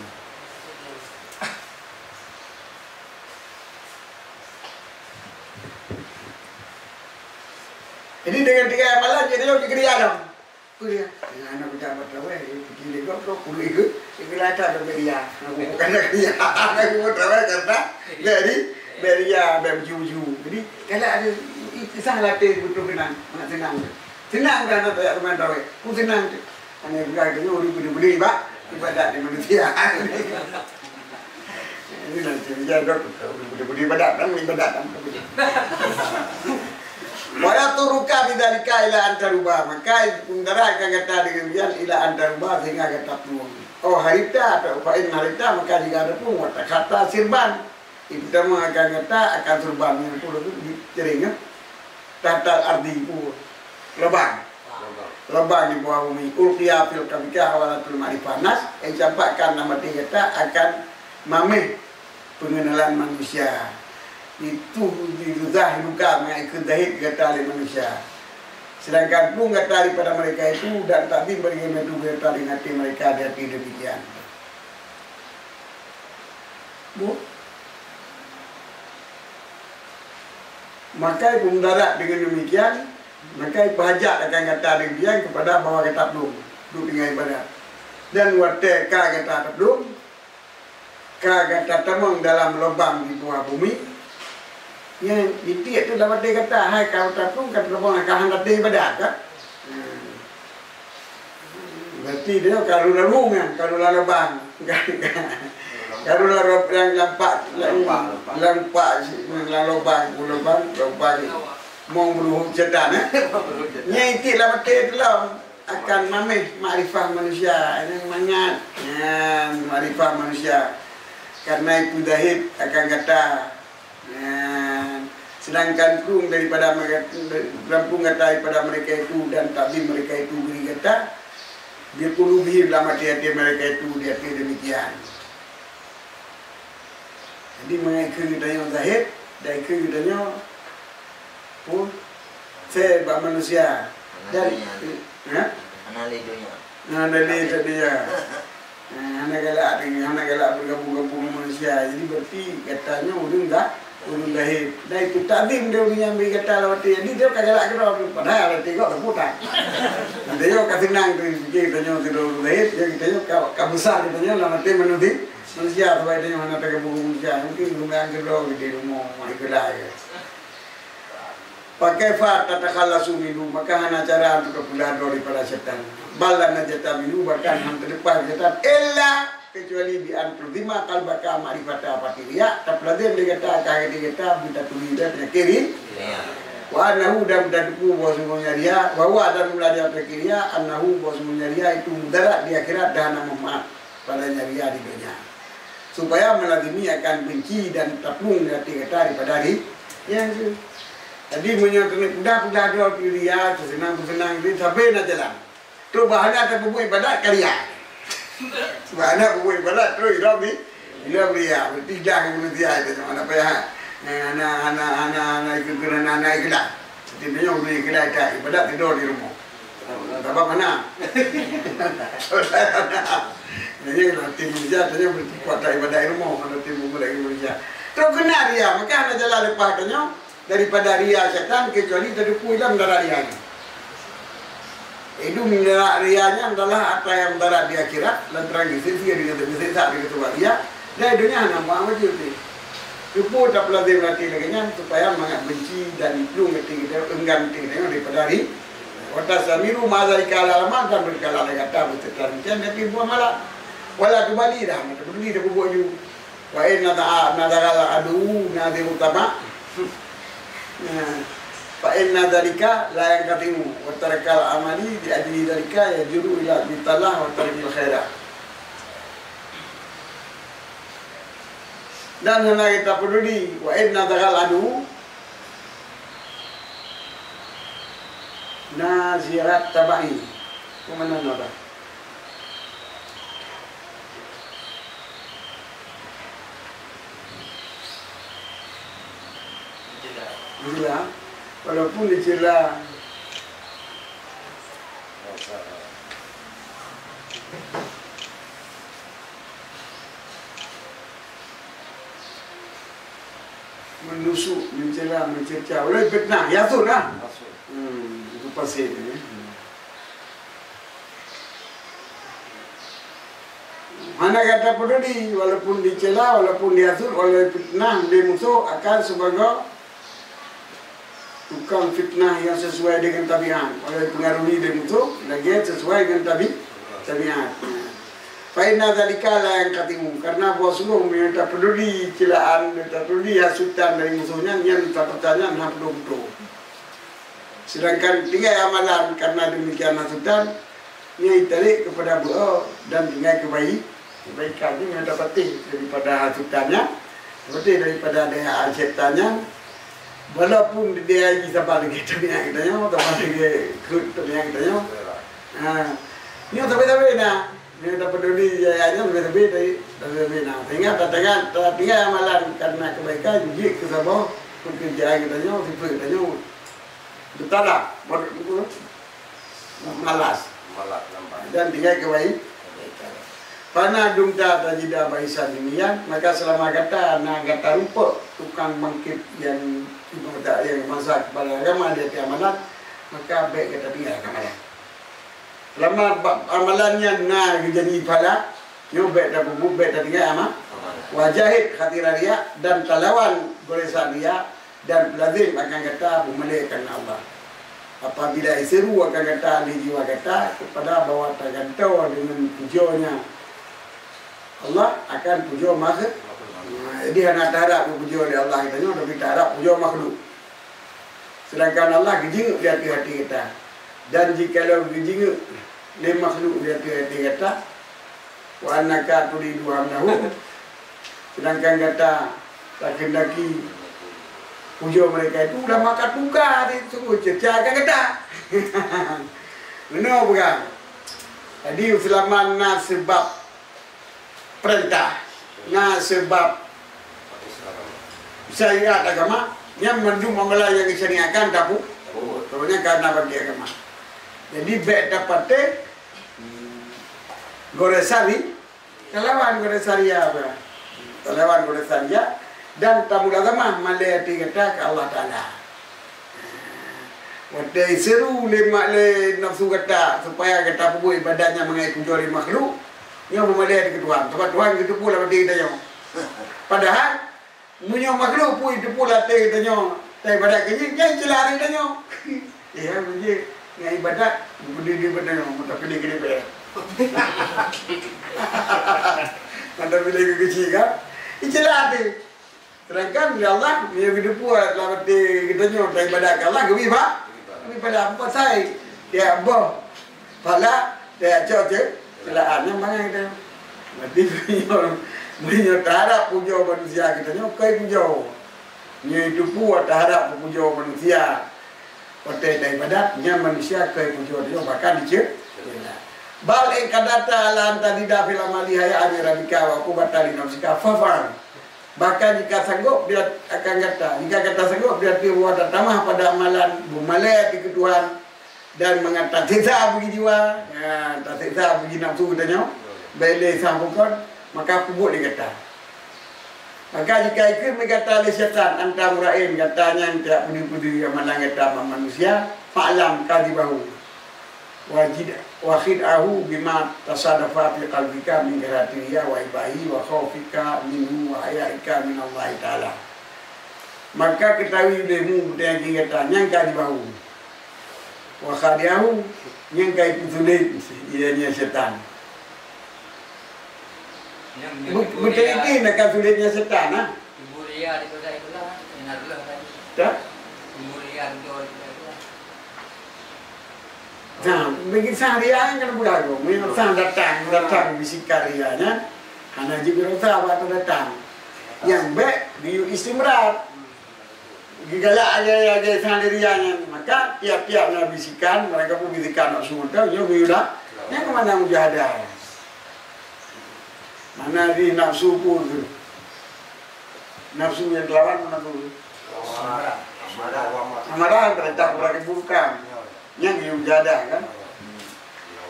Jadi dengan tiga amalan, jadi orang dikeria dong. Apa dia? Dengan anak pejabat traweh, dia pergi lego tu, kulit ke? Dia kena tak ada media. Aku bukan nak kerja. Aku buat traweh karena dari media, dari baju-baju. Jadi kalau ada kisah latih betul kenang, nak senang. Senang dah nak banyak teman traweh. Aku senang tu. Hana peugah tanyoe ureueng beudé-beudé bak ibadat di manusia. Ini nanti dia dok ureueng beudé-beudé ibadat, kan ibadat kan. Wa yadurruka bidzalika ila an taruba, maka mudarat akan gata deungon nyan ila an taruba, sehingga gata plueng. Oh, harita atau fa in harita, maka jika ada plueng, wa takhata sirban. Ipeutama akan gata akan sirban nyang peue lagèe jeuring nyoe. Tahtal ardi peue? Lubang. Lubang di bawah bumi. Ulqiya fil kabika hawalatul ma'rifah nas, eh, campakkan lam até gata akan mamèh pengenalan manusia. Itu dizahiruka, mengikut zahid gata lé manusia. Sedangkan plueng gata daripada mereka itu dan takzim bagi mereka itu gata dengan hati mereka di hati demikian. Bu. Maka ipeumudarat dengan demikian, maka ipeuhajat akan gata demikian kepada bahwa gata plueng, duek tinggai ibadat. Dan watèe ka gata taplueng, ka gata tamong dalam lubang di bawah bumi, nyan jitiek tu lam até gata, hai ka gata plueng, ka taplueng, ka hana ibadat, kan? Hmm. Berarti dia karu lalu kan, karu lalabang. Karu lalu yang lampak, lampak, lampak, lalabang, lubang, lubang. Mong beuluhu setan, eh. Nya itik lam até tu lah akan mameh makrifah manusia. Ini mangat. Nya makrifah manusia. Karena itu zahid akan kata Nyan, sedangkan plueng daripada mereka, plueng gata daripada mereka itu dan takzim mereka itu bagi gata, biqulubihim, lam até-até mereka itu di até demikian. Jadi, mengenai keu geutanyoe zahid, dan keu geutanyoe pun, saya bak manusia. Dan, ha? Hana lé donya. Hana lé donya. Nah, hana galak, hana galak bergabung-gabung dengan manusia. Jadi, berarti gata nyoe ureueng ga-, ureueng gaib. Dan itu takzim dia ureueng nyang bri gata lawat dia. Jadi, dia ka galak keudroe, padahal lawat dia kok terputar. Kita nyoe ka senang tu, fikir kita nyoe keudroe ureueng gaib, jadi kita nyoe ka, ka besar kita nyoe lam até manusia. Manusia, sebab kita nyoe hana tergabung dengan manusia. Mungkin ureueng keudroe di rumoh, mak ikulah je. Fa kaifa tatakhallasu minhu, maka hana cara untuk tapeulah droe daripada syaitan. Bal la najata minhu, bahkan han teuleupah syaitan, illa, kecuali bi an tulzima qalbaka ma'rifata afati riya, tapeulazem lé gata ka hati gata beutaturi dan peunyakét ri-, wa annahu, dan beutateupeue bahwasungguhnya riya, bahwa dan meulah dia peunyakét riya, annahu, bahwasungguhnya riya itu mudarat di akhirat dan hana manfaat padanya riya di donya. Supaya melazimi akan benci dan taplueng di até gata daripada ri-, nyang tu. Jadi, meunyoe keuneuk peugah-peugah droe keu riya, teuseunang-teuseunang, jadi sabe na jalan. Trok bah hana tapeubuet ibadat ka riya. Bah hana peubuet ibadat, trok idong ri-, idong riya. Berarti dah keu manusia itu, hana payah. Hana, hana, hana, hana ikut, hana, hana ikut dah. Jadi, meunyoe ureueng keudai that ibadat tidur di rumoh. Sabab hana. Jadi, lati manusia, tanya kuat that ibadat di rumoh, lati ibadat di manusia. Trok keunan riya, maka hana jalan leupah tanyoe daripada riya syaitan, kecuali tateupeue lam dara riya nyan. Itu meudarat riya nyan adalah apa yang meudarat di akhirat, lantaran geuseksa, geuseksa, geuseksa, geuseksa riya, dan di donya hana muat wajib tu. Cuba tapeulazem lati lagèe nyan supaya mangat benci dan plueng até geutanyoe, eunggan até geutanyoe daripada ri-, wa tastamiru ma'a zalika alal amal, dan beureukalah lé gata beuseutia demikian di até buah amalan. Wala tubali, dah hana tapeduli, tapeubuet ju. Wa in naza'a-, nazaghal adu nazi'u tama'. Nah, fa inna dzalika la yanqati'u, wa tarkal amali li ajli dzalika yajurru ila bitalah wa tarkil khairat. Dan hana gata peduli, wa in nazaghal adu nazi'at taba'i. Peue makna nazagha? Dicela. Walaupun dicela. Menusuk, mencela, mencerca. Walaupun fitnah, yahsud lah. Hmm. Hana gata peuduli, walaupun dicela, walaupun dihasut, walaupun difitnah lé musoh, akan sibagoe tukang fitnah nyang sesuai dengan tabiat, walaupun dipengaruhi lé musoh, lagée sesuai dengan tabi-, tabiat. Fa inna dzalika la yanqati'u, karena bahwa sungguh meunyoe tapeuduli celaan, tapeuduli hasutan dari musoh nyan, nyan tapeurasa nyan hana putôh-putôh. Sedangkan tinggai amalan karena demikian hasutan, nyan jitarék keupada beuo dan tinggai keubai-, keubaikan. Nyoe tapatéh daripada hasutan nyan, tapatéh daripada daya syaitan nyan, walaupun dia jih saban lagée tabiat geutanyoe, saban lagée kruet tabiat geutanyoe. Ha, nyoe sabe-sabe na. Nyoe tapeuduli jaya nyoe leubeh-leubeh dari, leubeh-leubeh na. Sehingga tatinggai, tatinggai amalan karena kebaikan jeuet keu saboh peukeurjaan geutanyoe, sifeuet geutanyoe. Beutala, malas. Malas lambat. Dan tinggai keubai-, kebaikan. Fa ma dumta tajida ba'isan demikian, maka selama gata na gata rumpok tukang bangkét nyang ibadat, nyang masa keupada agama di ateueh amalan, maka bék gata tinggai amalan. Lama bak amalan nyan na geujanji pahala, nyoe bék tapeubuet, bék tatinggai ama-, wajahid khatira riya, dan talawan goresan riya, dan peulazem akan gata peumalée karna Allah. Apabila iseuru akan gata lé jiwa gata keupada bahwa tagantoe deungon pujoe nyan Allah akan pujoe makhluk. Nah, jadi hana taharap geupujoe lé Allah geutanyoe, tapi taharap pujoe makhluk. Sedangkan Allah geujingeuk di ateueh até gata. Dan jikalau geujingeuk lé makhluk di ateueh até gata, wa annaka turidu hamdahu, sedangkan gata takheundaki pujoe mereka itu, udah maka tuka di sungguh ceuca akan gata. Meunoe peugah. Jadi, seulaman na seubab peurintah, na seubab syariat agama, nyan mandum amalan nyang disyariatkan tapu-, pokoknya karena bagi agama. Jadi, bék tapatéh goresan ri-, talawan goresan riya, talawan goresan riya, dan tamulazamah malée até gata keu Allah Taala. Watée iseuru lé ma-, lé nafsu gata supaya gata peubuet ibadat nyang mangat pujoe lé makhluk, nyoe peumalée keu Tuhan, sabab Tuhan geuteupeue lam até geutanyoe. Padahai, meunyoe makhluk pun iteupeue lam até geutanyoe, taibadat keu jih, nyan ceulah até geutanyoe. Ya, beujeuet ngon ibadat, beudeuh-deuh geutanyoe, meutakeude-keude bèe. Mata bilé keu keuchik kan? Iceulah até. Sedangkan, ya Allah, meunyoe geuteupeue lam até geutanyoe taibadat keu Allah, geubri pa-, geubri pahala. Meupat sai, tiep boh pahala, tiep cok ceu-, ceulaan nyang bangai geutanyoe. Berarti meunyoe, meunyoe taharap pujoe manusia geutanyoe, keu pujoe. Meunyoe teupeue taharap pujoe manusia, watèe taibadat, nyan manusia keu pujoe geutanyoe, bahkan diceu-, bal in qadarta ala an tazida fil amali haya'an min rabbika wa uqubatan li nafsika faf'al. Bahkan jika sanggob di at-, akan gata, jika gata sanggob di ateueh bahwa tatamah pada amalan, beumalèe até keu Tuhan, dan mangat taseksa bagi jiwa, ya, taseksa bagi nafsu geutanyoe, bèk lé sang bungkon, maka peubuet lé gata. Maka jika ikheun bak gata lé syaitan, anta mura'in, gata nyan tajak peudeuh-peudeuh amalan gata bak manusia, fa'lam kadhibahu. Wa jid-, wa khid'ahu bima tasadafa fi qalbika min karahati riya wa ibahi wa khaufika minhu wa haya'ika min Allahi Ta'ala. Maka keutahui ulému beutanyoe gata nyan kadhibahu. Wa khadi'ahu, nyan ka ipeusulet, iya nyan syaitan. Nyan, nyan Bu-, tipu beutôi ria. Itu nak ka sulet nyan syaitan, ha? Tipu ria daripada itulah, nyan adalah tadi. Dah? Tipu ria daripada itulah. Nah, bagi sang ria kan bukan aku. Memang sang datang, datang bisikan ria nyan. Hana jeuet beurasa waktu datang. Nyang bèk geuyue istimrar. Geugalak lagèe-lagèe sang ria nyan. Maka tiap-tiap na bisikan, mereka pun bisikan nafsu mantong, nyoe geuyue dah. Nyan keuh makna mujahadah. Mana di nafsu pun tu. Nafsu nyang teulawan mana tu? Amarah. Amarah, perintah kepada keburukan. Nyan geuyue mujahadah kan?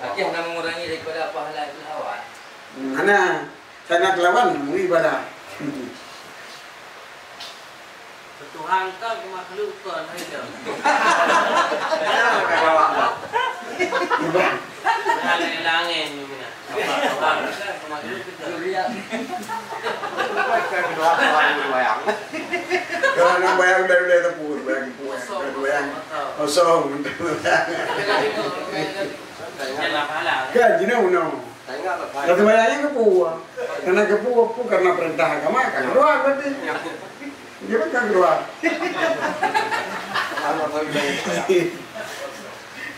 Tapi hana mengurangi daripada pahala itu hawa. Hana. Sangat lawan mui ibadah. Tuhan kau ke makhluk kau, hai kau. Song. Kan, jinoe meunoe. Dah sembahyang nyan keupeue? Karena keupeue, peue karena perintah agama, kan keluar berarti. Dia kan keluar.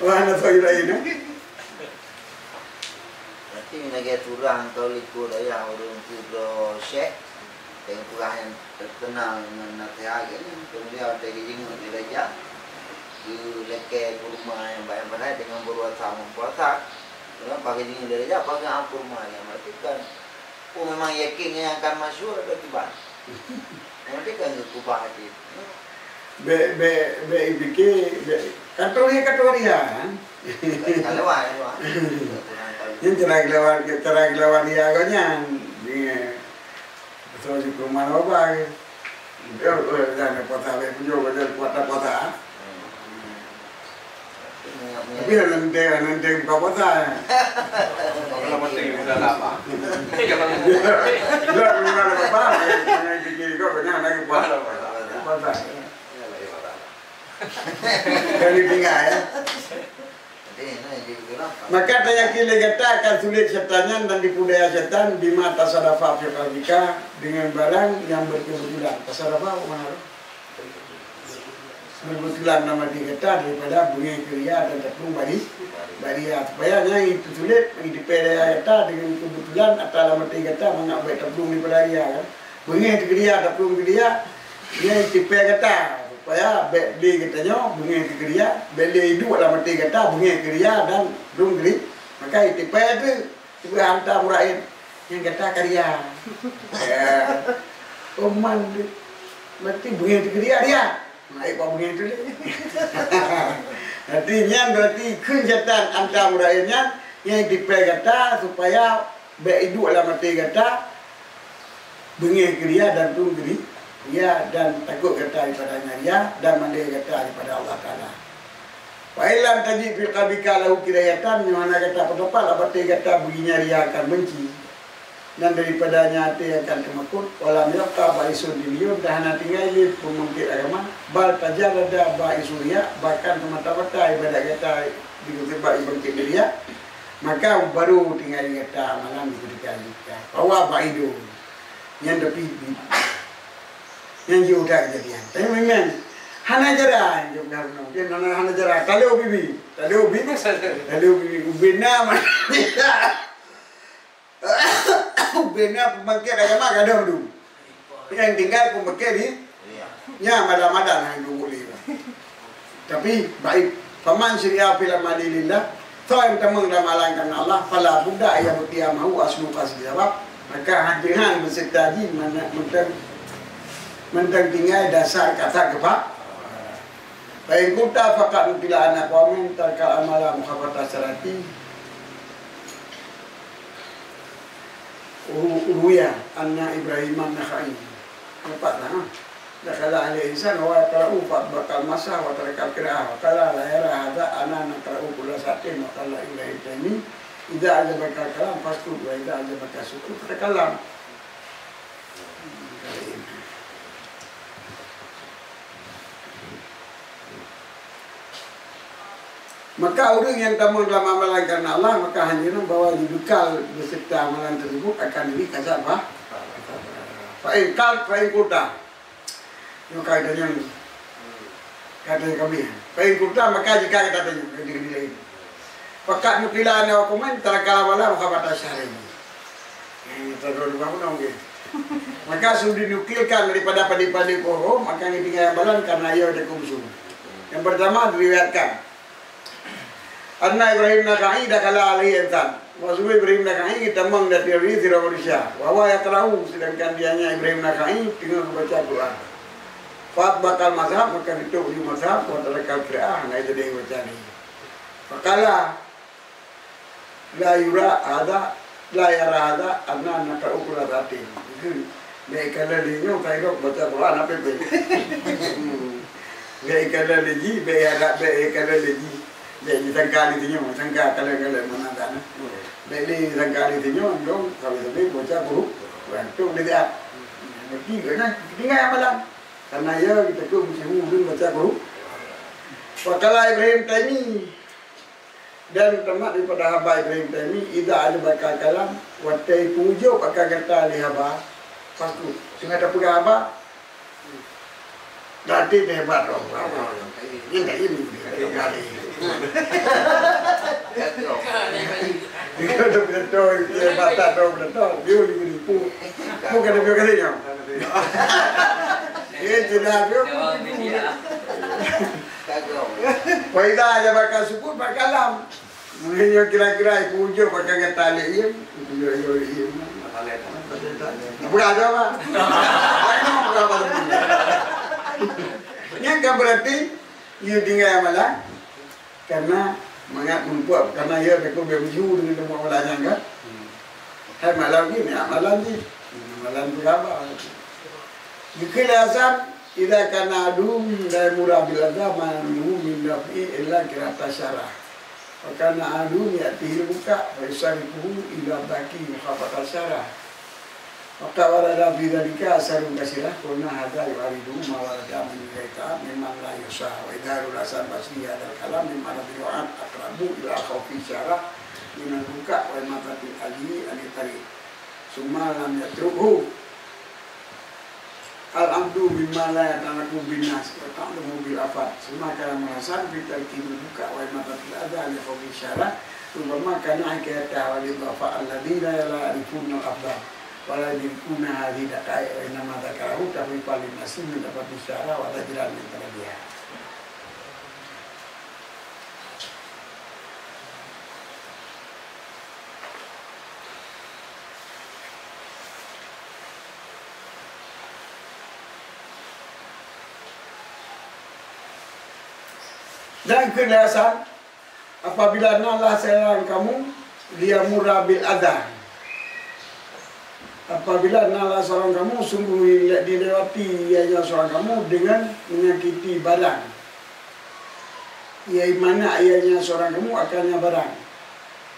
Wah, anak saya lain, eh? Berarti lagèe surang atau likot ayah ureueng keu droe syèh, dan peurah nyang terkenal ngon naseuhat geuh nyan, kemudian watèe geujingeuk di raja, geulakèe kurma nyang banyak padahai dengan beurasa meupuasa. Kemudian pakai jingeuk di raja, pakai kurma nyang berarti kan, oh, memang yakin nyang akan masyhur atau kiban? Berarti kan geukubah hati. Bèk, bèk, bèk ipike, bèk kategoria, kategoria, kan? Ka lewat, lewat. Nyan cara geulawan, cara geulawan dia agak nyan. Iya. Betul juga mana apa. Dia, eh, jangan puasa, bèk punya, jangan puasa, puasa. Tapi hana teuntèe, hana teuntèe buka puasa. Kalau mati, udah lama. Udah, udah lama, jangan pikir kau, jangan lagi puasa. Puasa. Dari tinggal, ya. Maka tayakin lé gata akan sulet syaitan nyan dan tipu daya syaitan, bima tasadafa fi qalbika, dengan barang yang berkebetulan. Tasadafa apa makna tu? Keubeutulan lam até gata daripada beungèh keu ria dan taplueng bak ri-, bak ria. Supaya nyan iteusulet, itipèe ria gata deungon keubeutulan ata lam até gata mangat bèk taplueng daripada ria, kan. Beungèh keu ria, taplueng keu ria, nyan itipèe gata. Supaya bèk lé geutanyoe beungèh keu ria, bèk lé iduek lam até gata beungèh keu ria dan plueng keu ri-, maka itipèe teuh. Tiba hantam ureueng laén, "Nyan gata ka ria." Ya. Oh, man, berarti beungèh teuh keu ria, ria. Nah, eh, bak beungèh teuh lé. Berarti nyan berarti kheun syaitan hantam ureueng laén nyan, nyan itipèe gata supaya bèk iduek lam até gata beungèh keu ria dan plueng keu ri-, ria dan takot gata daripada ria dan mandè gata daripada Allah Taala. Fa in lam tajid fi qalbika lahu kiryatan, nyoe hana gata peuteupat lam até gata beuginya ria akan benci, dan daripada nyan até akan teumakot, wa lam yabqa ba'isun diniyun, dan hana tinggai lé peumangkét agama, bal tajarrada ba'isu riya, bahkan seumata-mata ibadat gata dikeuseubat bangkét ria, maka baru tinggai gata amalan di keudéh jih. Bahwa ba'idun. Nyan tapi Nyang jeuet udah kejadian. Tapi memang hana jara, jeuet udah bunoe. Kan hana, hana jara. Taleuh bibi. Taleuh bibi. Taleuh bibi. Ubena mana? Ubena pembangkit agama gadôh tu. Nyang tinggai pembangkit di nya mada-mada nah dulu boleh. Tapi baik, faman syuri'a fil amali lillah, soe nyang tamong lam amalan kareuna Allah, fala budda an yabtiya ma'ahu aslu qasdi sabab, maka hana jeuet han beuseureuta jih mana mantong, mantong tinggai dasar kata geupa. Fa in qulta faqad nuqila an aqwamin tarakal amala makhafata syarati. Ru-, ruya anna Ibrahim an-Nakhai. Nampak tak, ha? Dakhala alaihi insan wa yaqra'u fa atbaqal masa wa tarakal qira'ah. Wa qala la yara hadza ana naqra'u kulla sa'atin wa qala Ibrahim Taimi, "Idza ajabaka kalam faskut wa idza ajabaka sukut fatakallam." Maka ureuëng nyang tamong dalam amalan karena Allah, maka hanya bahwa dibekal beserta amalan tersebut akan diberi kasar bah. Fa in qal, fa in qulta. Nyoe ka tanyong, ka tanyong kami. Fa in qulta, maka jika kita tanyong, ka jadi lain. Faqad nuqila anna hukuman tarakal amala makhafata syar'i. Eh, terlalu bangun dong, okey. Maka sudah dinukilkan daripada padi-padi hukum, akan ditinggai amalan karena ia ada musuh. Yang pertama diriwayatkan, anna Ibrahim Nakhai dakhala alaihi insan. Maksudnya Ibrahim Nakhai tamong dari Nabi sidroe manusia. Wa huwa yaqra'u, sedangkan dianya Ibrahim Nakhai teungoh membaca Quran. Fa atbaqal mazhab, maka geutuek di mazhab, wa tarakal qira'ah, hana jadi baca ni. Faqala, la yura hadza, la yara hadza, anna naqra'u kulla sa'atin. Bèk ikalon lé nyoe, ka ilok baca Quran, apa pun. Hmm. Bèk ikalon lé jih, bèk iharap, bèk ikalon lé jih. Bèk jisangka lé sinyoe, sangka kalon-kalon mana sana. Bèk lé sangka lé sinyoe, dong, sabe-sabe baca Quran. Quran tu boleh siat. Berarti kena tinggai amalan. Karena ia kita tu mesti ureueng baca Quran. Wa qala Ibrahim Taimi, dan teumat daripada haba Ibrahim Taimi, "Idza ajabaka kalam," watèe peujeuet bak gata lé haba, faskut. Teungoh tapeugah haba, Berarti hebat dong. Ini tak ini. Dia betul, dia batat dong, betul. Dia ni penipu. Bukan dia kali ni. Dia tidak dia penipu. Wa idza ajabaka sukut fakalam. Mungkin nyoe kira-kira iku ujoe pakai ngon talek iem, ujoe-ujoe iem. Apa ada, Pak? Apa ada, Pak? Nyan kan berarti, ié tinggai amalan, karena mangat menumpuk, karena ié takut dia meunyu dengan tempat amalan nyan kan. Hai malam ni, ni amalan ni. Amalan berapa? Jika lé Hasan, idza kana aduhum la yamurra bil adza ma'nahu min daf'i illa kirata syarah. Wa kana ahaduhum ya'tihil buka, fa yusarifuhu ila dhahki makhafata syarah. Wa qad warada fi dzalika asarun katsirah, qulna hadza yu'aridu ma warada min ghairi ta'ab mimman la yuhsa, wa idharul Hasan Basri hadzal kalam mimma lam yu'ad aqrabu ila khaufi syarah minal buka wa imatatil adzi anit tariq. Summa lam yatrukhu al-'abdu mimma la yata'allaqu bin nas wa ta'allumu bil afat. Summa kalamul Hasan fi talqinil buka wa imatatil adza li khaufi syarah. Rubbama kana hikayatan li dhu'afa alladzina la ya'rifuna al-afdal wa la yudrikuna hadhihi daqaiq, wa innama dzakarahu takhwifan lin nasi min daf'i syarah wa zajran min talabiha. Dan keuneulasan, apabila na lah seorang kamu, liyamurra bil adza. Apabila na lah seorang kamu, sungguh dilewati ianya seorang kamu dengan menyakiti barang. Ia mana ianya seorang kamu akannya barang.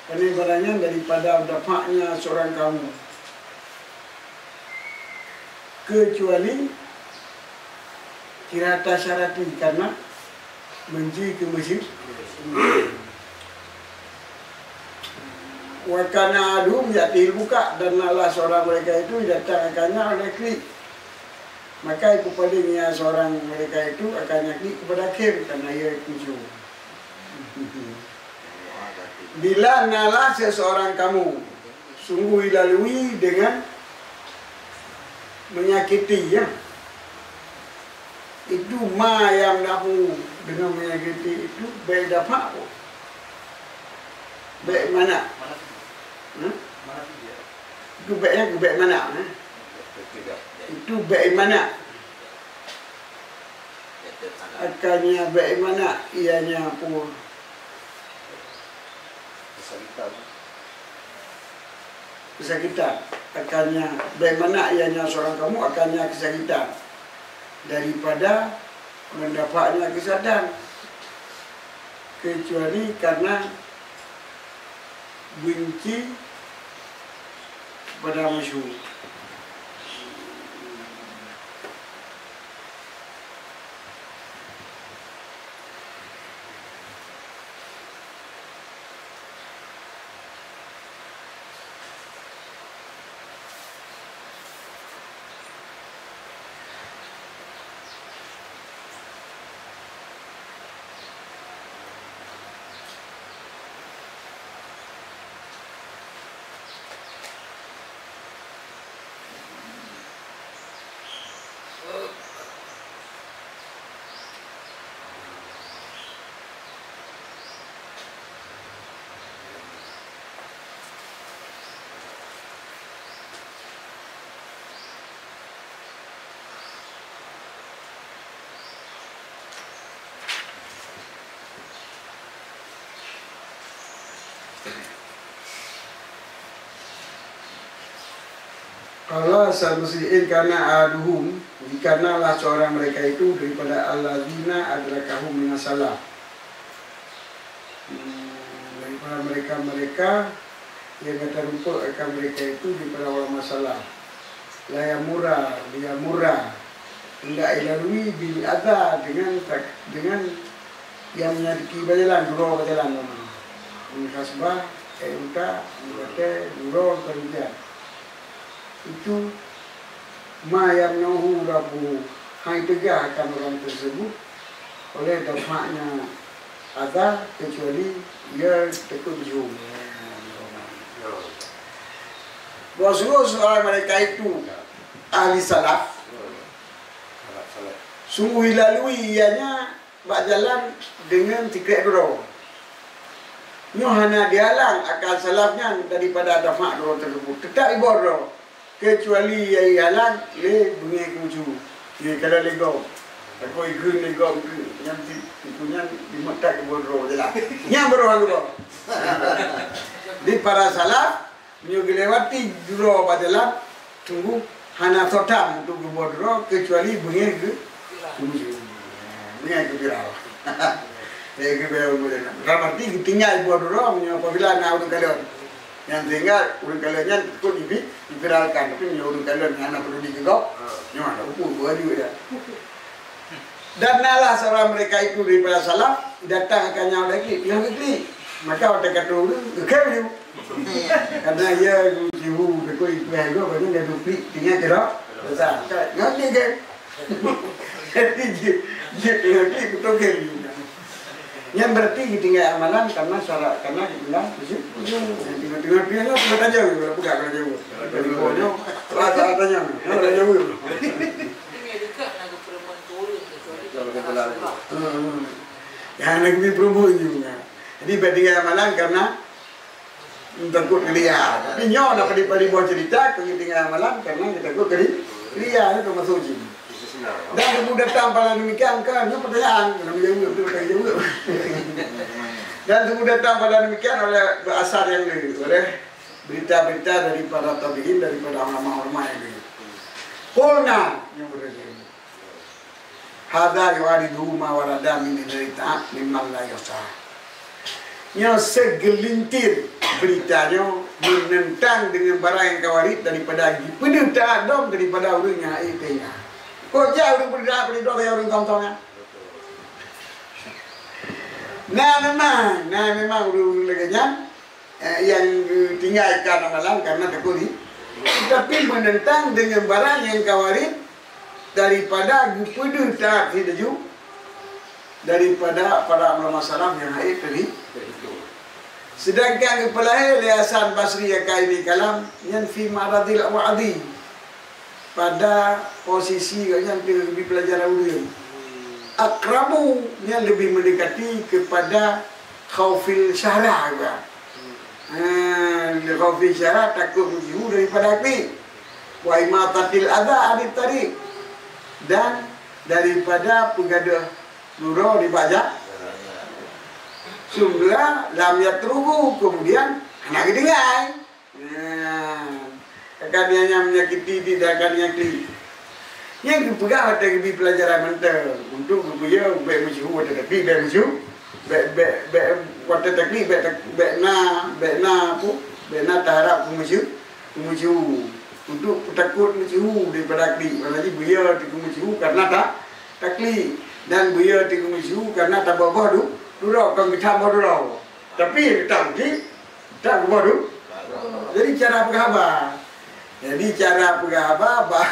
Karena barang nyan daripada dapaknya seorang kamu. Kecuali kirata syarati, karena benci keu meusyi-, wa kana ahaduhum ya'tihil buka, dan adalah seorang mereka itu datang akannya oleh klik. Maka iku paling ia seorang mereka itu akannya klik kepada akhir, karena ia kucu. Bila nalah seseorang kamu, sungguh dilalui dengan menyakiti, ya. Itu ma yamna'u, dengan menyakiti itu bèk dapat. Bèk mana? Hmm? Itu bèk, ya, bèk mana, eh? Itu bèk mana? Akannya bèk mana ianya pun. Kesakitan. Akannya, bagaimana ianya seorang kamu akannya kesakitan daripada mendapatnya kesehatan, kecuali karena benci kepada musuh. Qala Hasan Basri, "In kana ahaduhum," jika nalah seorang mereka itu daripada alladzina adrakahum minas salaf. Hmm, daripada mereka-mereka yang gata rumpok akan mereka itu daripada ulama salaf. La yamurra, liyamurra. Hendak ilalui bil adza dengan tak-, dengan Nyang meunyakéti bak jalan, duroe bak jalan. Meuhasbah, ék unta, meugaté, duroe, keureuja. Itu ma yamna'uhu rabbuhu, han teuga akan orang tersebut oleh dafa'nya adza, kecuali ia takut jeuet. Bahwa sungguh seorang mereka itu ahli salaf, sungguh dilalui ianya bak jalan deungon sikrék duroe. Nyoe hana dihalang akan salaf nyan daripada dafa' duroe teusebut. Teutap iboh duroe, keucuali nyang ihalang lé beungéh keuju. Nyoe kala lé gob. Takot ikheun lé gob, nyan di, nyan dimeutak iboh duroe jalan. Nyan baru han geuboh. Di para salaf, meunyoe geulewati duroe bak jalan, sungguh hana soe tam untuk geuboh duroe keucuali beungéh geu-, beungéh geupiral. Beungéh geupiral. Dalam arti geutinggai boh duroe meunyoe apabila na ureuëng kalon. Nyang sehingga ureuëng kalon nyan ikut dipi-, dipiralkan. Tapi meunyoe ureuëng kalon nyang hana peuduli keu gob, nyoe hana upu, beuaju ya. Dan nalah seorang mereka itu daripada salaf, datang akan nyan lagi, nyang geuklik. Maka watée ka troh ureuëng, geukheun laju. Karena ia jihu, beutôi ipeugah gob, banyak dia duplik, tinggal kira besar. Ngerti kan? Jadi, jeuet, jeuet ngerti, beutôi kan? Nyan berarti geutinggai amalan karena syarat, karena diundang khusyuk. Tengok-tengok dia lah, bukan tanya, bukan tanya. Dari bawah nyoe, rasa tanya, tanya. Hmm. Yang lagi promo juga. Jadi, berarti amalan karena takut keudéh. Tapi nyoe na padé-padé boh cerita, keu geutinggai amalan karena geutakot keudéh. Keudéh, itu maksud jih. Dan teungku datang pada demikian, kan, nyoe pertanyaan, kena menjawab, itu pertanyaan jawab. Dan teungku datang pada demikian oleh asar nyang lain, oleh berita-berita daripada tabi'in, daripada ulama-ulama nyang lain. Qulna, nyang berarti. Hadza yu'aridu ma warada min idari ta'at mimman la yusa. Nyoe seugelintir berita nyoe meunentang deungon barang nyang ka waréd daripada jipeudeuh taat dom daripada ureuëng nyang hana teuingat. Kok jak ureuëng peudeuh taat, peudeuh dosa, ureuëng tong-tong nyan? Na memang, na memang ureuëng-ureuëng lagée nyan, eh, nyang geutinggai ka amalan karena takut ri-, tapi meunentang deungon barang nyang ka waréd daripada geupeudeuh taat si laju daripada para ulama salaf nyang hana teuhi-, teuhitung. Sedangkan geupeulahé lé Hasan Basri nyang ka ini kalam nyan fi ma'radil wa'di, pada posisi gobnyan teungoh geubi peulajaran ulôn. Aqrabu, nyan leubeh meundekati keupada khaufil syahra, kan? Ha, khaufil syahra, takot meujihu daripada klik. Wa imatatil adza anit tariq, dan daripada peugadôh duroe nibak ja-, sumla lam yatruku, kemudian hana geutinggai. Nah, akan nyang menyakiti di, akan nyang klik. Nyang geupeugah watée geubi peulajaran mantong untuk geupeuyue bék meusyeuhu watée taklik, bék meusyeuhu, bék, bék, bék watée taklik, bék tak-, bék na, bék na apa, bék na taharab keu meusyeuhu, keu meusyeuhu. Untuk peutakot meusyeuhu daripada klik, makajih beuyue takheun meusyeuhu karena ta-, taklik, dan beuyue takheun meusyeuhu karena taboh-boh du-, duroe, kon geutam boh duroe. Tapi geutam klik, Tan geuboh du-, jadi cara peugah haba. Jadi cara peugah haba, bah,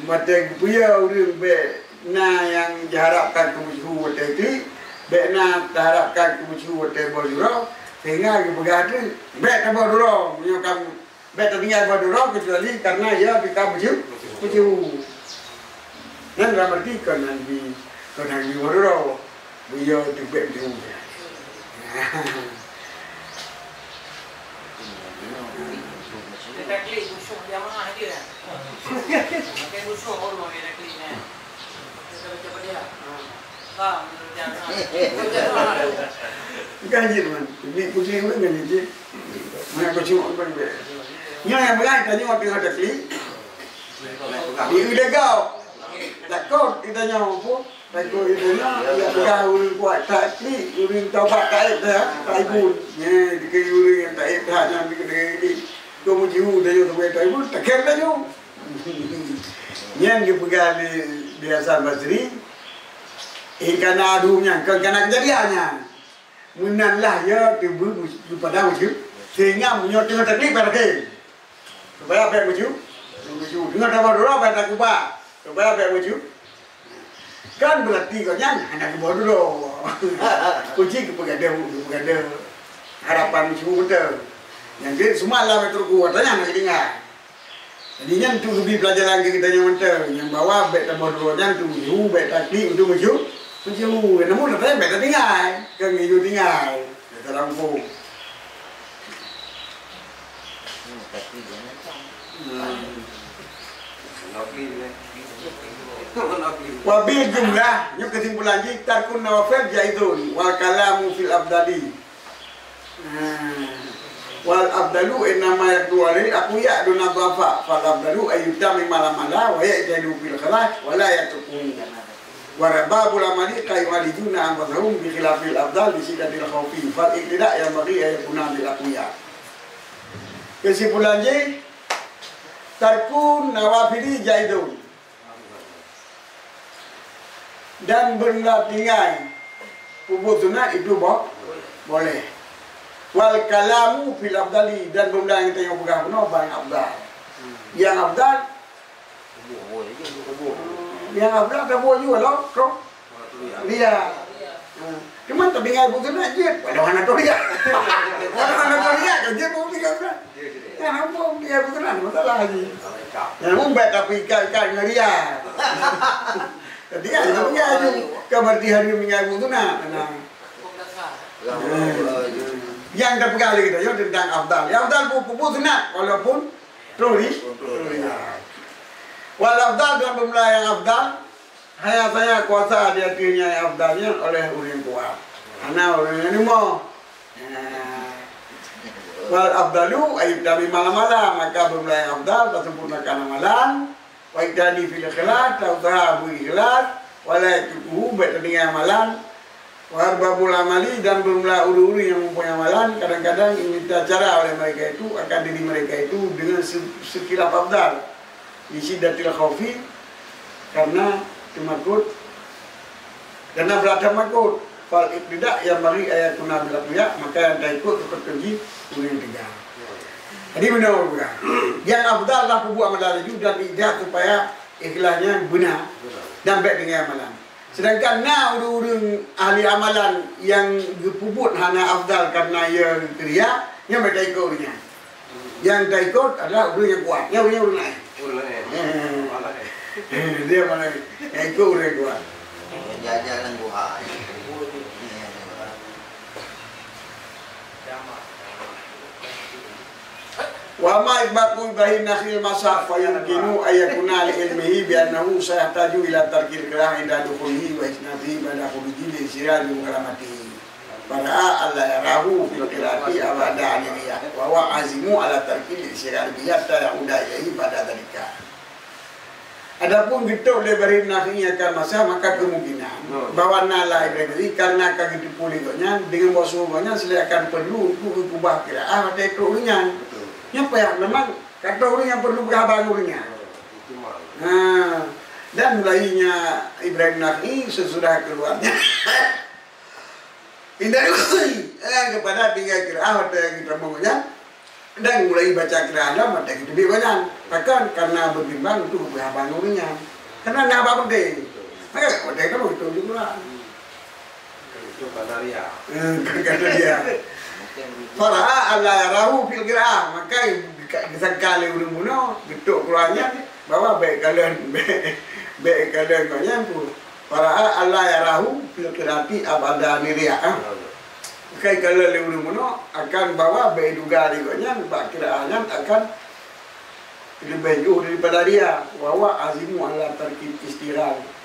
watée geupeuyue ureuëng bék na nyang jiharabkan keu meusyeuhu watée klik, bék na taharabkan keu meusyeuhu watée boh duroe, sehingga geupeugah teuk, bék taboh duroe, meunyoe ka bék tatinggai boh duroe, keucuali karena ia pih ka meusyeuhu, meusyeuhu. Nyan dalam arti kon hana geubi, kon hana geubi boh duroe. Beliau tu bek tu. Kita klik musuh jamaah je. Makai musuh baru makai kita klik kan. Kita baca pada dia. Ha. Faham? Kita baca jamaah. Bukan je, teman. Ni putih pun kan je. Mana kau cuma pun bek. Nyoe nyang beulai tanyong teuka taklik. Di uleugau. Takot geutanyoe apa? Takot geutanyoe, ya, peugah ureuëng kuat taklik, ureuëng taubat taib dah, taibun. Nyan, dikeu ureuëng nyang taib dah, nyan dikeu dikeu. Keu meujihu tanyoe sabe taibun, takheun tanyoe. Nyan geupeugah lé, lé Hasan Basri, Eh, kana adu nyan, kon kana keujadian nyan. Meunan lah ya teubeu geupada meucue. Sehingga meunyoe teungoh taklid, bèk taklid. Supaya bèk meucue, meucue. Teungoh taboh duroe, bèk takubah. Supaya bèk meucue. Kan berarti gobnyan hana geuboh duroe. Kunci geupeugah deuh, geupeugah deuh. Harapan meucue beutôi. Nyang jeuet seumalam trok u ata nyan hana geutinggai. Jadi nyan tu geubi peulajaran keu geutanyoe mantong. Nyang bahwa bèk taboh duroe nyan tu meucue, bèk taklid untuk meucue, meucue. Namun ata nyan bèk tatinggai. Kan geuyue tinggai. Bèk talampôh. Hmm. Wa bil jumlah, nyoe keusimpulan jih, tarkun nawafil jaizun, wal kalamu fil afdali. Hmm. Wal afdalu innama yaqdu alil aqwiya duna dhafa. Fal afdalu ayyutamima al amala wa yajtahidu fil ikhlas wa la yatrukuhu. Wa arbabul amali qad yu'alijuna anfusahum bi khilafil afdal li syiddatil khaufi. Fal iqtida yanbaghi an yakuna bil aqwiya. Keusimpulan jih, tarkun nawafili jaizun. Dan beureulah tinggai peubuet sunat itu bo-, boleh. Wal kalamu fil afdali, dan beureulah nyang tanyoe peugah bunoe bak nyang afdal. Nyang afdal, nyang afdal taboh ju lom, trok raya. Ha. Cuma tatinggai peubuet sunat jeuet, walau hana trok raya. Walau hana trok raya, kan jeuet peubuet sunat. Nyan hana peue, dia beuteunan masalah haji. Nyan mumbet tapi ikan-ikan ngon dia. Jadi, ya, dia punya aju. Kan berarti hari minggu tu nak. Nah. Yang dah pegang lagi dah, ya, tentang afdal. Yang afdal pun, pun, pun sunat, walaupun terus. Wal afdal dalam pemula yang afdal, hanya saya kuasa di hatinya yang afdalnya oleh orang kuat. Karena orang yang lima. Wal afdalu ayyutammimal amala, maka beureulah nyang afdal tasempurnakan amalan, wa yajtahida fil ikhlas, tausaha beu ikhlas, wa la yatrukuhu, bèk tatinggai amalan, wa arbabul amali, dan beureulah ureueng-ureueng nyang muphom amalan, kadang-kadang diminta cara oleh mereka itu akan diri mereka itu dengan se-, sekhilaf afdal. Li syiddatil khaufi, karena teumakot, karena brat teumakot. Fal iqtida yanbaghi an yakuna bil aqwiya, maka nyang taikot teukeuteuji ureueng teuga. Jadi, meunyoe ureueng teuga, nyang afdal lah peubuet amalan laju dan ikhlas supaya ikhlasnya beuna dan bèk tinggai amalan. Sedangkan na ureueng-ureueng ahli amalan nyang geupeubuet hana afdal karena ia riya, nyan bèk taikot ureueng nyan. Nyang taikot adalah ureueng nyang kuat. Nyan ureueng, ureueng laén. Ureueng laén. Eh. Ureueng laén. Eh, dia mana? Nyang ikot ureueng kuat. Jajan nang buha. Wa amma itbaqu Ibrahim Nakha'i al-masah fa yumkinu an yakuna li ilmihi bi annahu sayahtaju ila tarkil qira'ah inda dukhulihi wa istinadihi ba'da khurujihi lil insyirah bi mukhalamatihi. Fara'a alla yarahu fil qira'ati ab'ada 'anir riyah, wa huwa azimun 'ala tarkil insyirah bihi hatta ya'uda ilaihi ba'da dzalika. Adapun geutôb lé Ibrahim Nakha'i akan masah, maka kemungkinan bahwa na la Ibrahim Nakha'i karena ka geuteupeue lé gobnyan, deungon boh su gobnyan silai akan perlu untuk geukubah qiraah watèe trôk ureueng nyan. Betul. Nyan payah memang ka trôk ureueng nyan perlu peugah haba ngon ureueng nyan. Ha. Dan mulainya Ibrahim Nakha'i sesudah keluarnya Indah, eh, kepada tinggai qiraah watèe geutamong nyan, dan mulai baca qiraah lam watèe geuteubiet nyan. Takkan karena berbimbang untuk geupeugah haba ngon ureueng nyan. Karena na haba penting. Maka watèe geutamong itu juga. Itu kata dia. Eh, kata dia. Fara'a alla yarahu fil qiraah. Maka geusangka lé ureueng bunoe, geutôb Quran nyan, bahwa bèk kalon, bèk, bèk kalon gobnyan pun. Fara'a alla yarahu fil qira'ati ab'ada 'anir riyah. Maka ikalon lé ureueng bunoe akan bahwa bèk iduga lé gobnyan bak qiraah nyan akan leubeh jroh daripada riya, wa huwa azimun 'ala tarkil insyirah.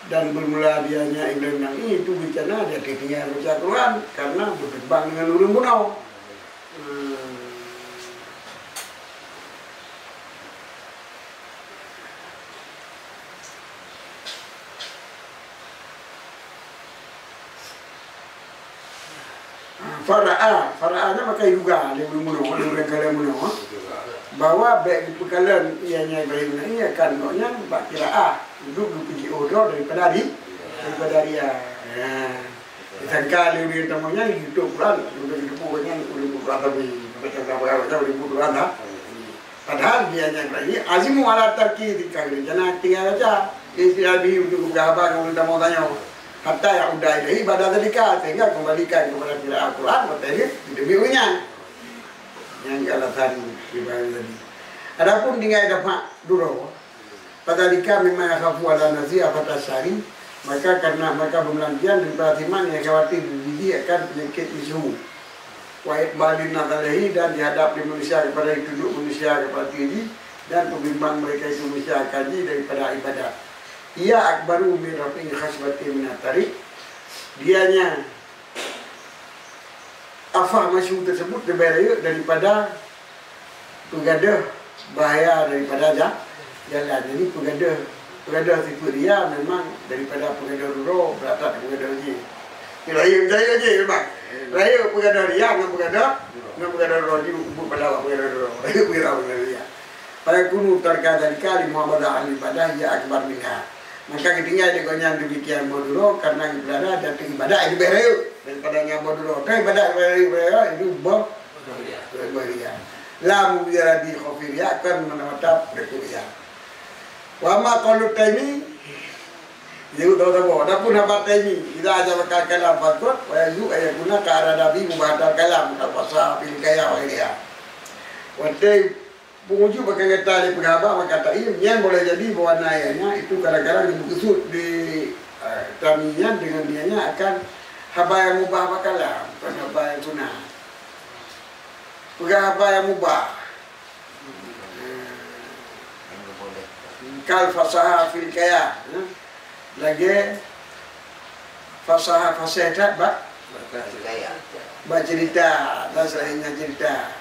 Dan bermula dianya Ibrahim Nakha'i itu bencana dia tinggai baca Quran karena berbimbang dengan ureueng bunoe. Hmm. Ha, fara'a, fara'a nyan maka iduga lé ureueng bunoe, lé ureueng kalon bunoe, bahwa bèk geupeukalon ianya Ibrahim Nakha'i akan gobnyan bak qiraah, untuk geupeujiôh droe daripada ri-, Daripada ria. Ya. Disangka lé ureueng tamong nyan geutuek Quran, ureueng geutuek nyan ureueng Quran tapi, macam apa, macam ureueng Quran, ha? Padahal dia nyan lagi azimu ala tarki, tinggal rencana tinggal baca. Istilah bi untuk peugah haba ngon ureueng tamong tanyoe. Hatta ya'uda ilaihi ba'da dzalika, sehingga kembalikan kepada qiraat Al-Quran, maka dia demi ureueng nyan. Nyang alasan ibarat tadi. Adapun tinggai dapat duro, fadzalika mimma yakhafu ala nafsihi afatas syahri, maka karena, maka beumeulangkian daripada siman nyang khawatir diri jih akan peunyakét miseue. Wa iqbalin nazar ilaihi, dan dihadap lé manusia kepada, ditunjuk manusia kepada diri, dan peubimbang mereka itu manusia akan jih daripada ibadat. Ia akbaru min raf'i khasbatin minat tariq, dianya afah masyhur tersebut leubeh rayeuk daripada peugadôh bahaya daripada ja-, jalan. Jadi peugadôh, peugadôh sifeuet ria memang daripada peugadôh duro beuratat peugadôh jih. Rayeuk, rayeuk jih memang. Rayeuk peugadôh ria ngon peugadôh, ngon peugadôh duro jih buet pada awak peugadôh duro. Rayeuk peugadôh, peugadôh ria. Fayakunu tarka dzalika li muhafadah al ibadah ya akbar minha. Maka geutinggai lé gobnyan demikian boh duro karena ibadah dan ibadah leubeh rayeuk daripada nyang boh duro. Kan ibadah leubeh rayeuk, leubeh rayeuk, itu boh Bahria. La mujarradi khaufi riya, kon mata-mata takut riya. Wa amma qaulu Taimi, jadi tahu-tahu. Adapun haba Taimi, idza ajabaka kalam faqul, wa yajuzu an yakuna qad arada bihi mubahatal kalam, kal fasaha fil hikayah wa ghairiha. Watèe peujeuet bak gata lé peugah haba, maka Taimi nyan boleh jadi bahwa na ianya itu kadang-kadang dimeukeusut di, eh, Taimi nyan dengan niatnya akan haba nyang mubah bak kalam, bukan haba nyang sunat. Peugah haba nyang mubah. Kal fasaha fil hikayah, eh. Lagèe fasaha, fasih that bak, bak cerita, dan selainnya cerita.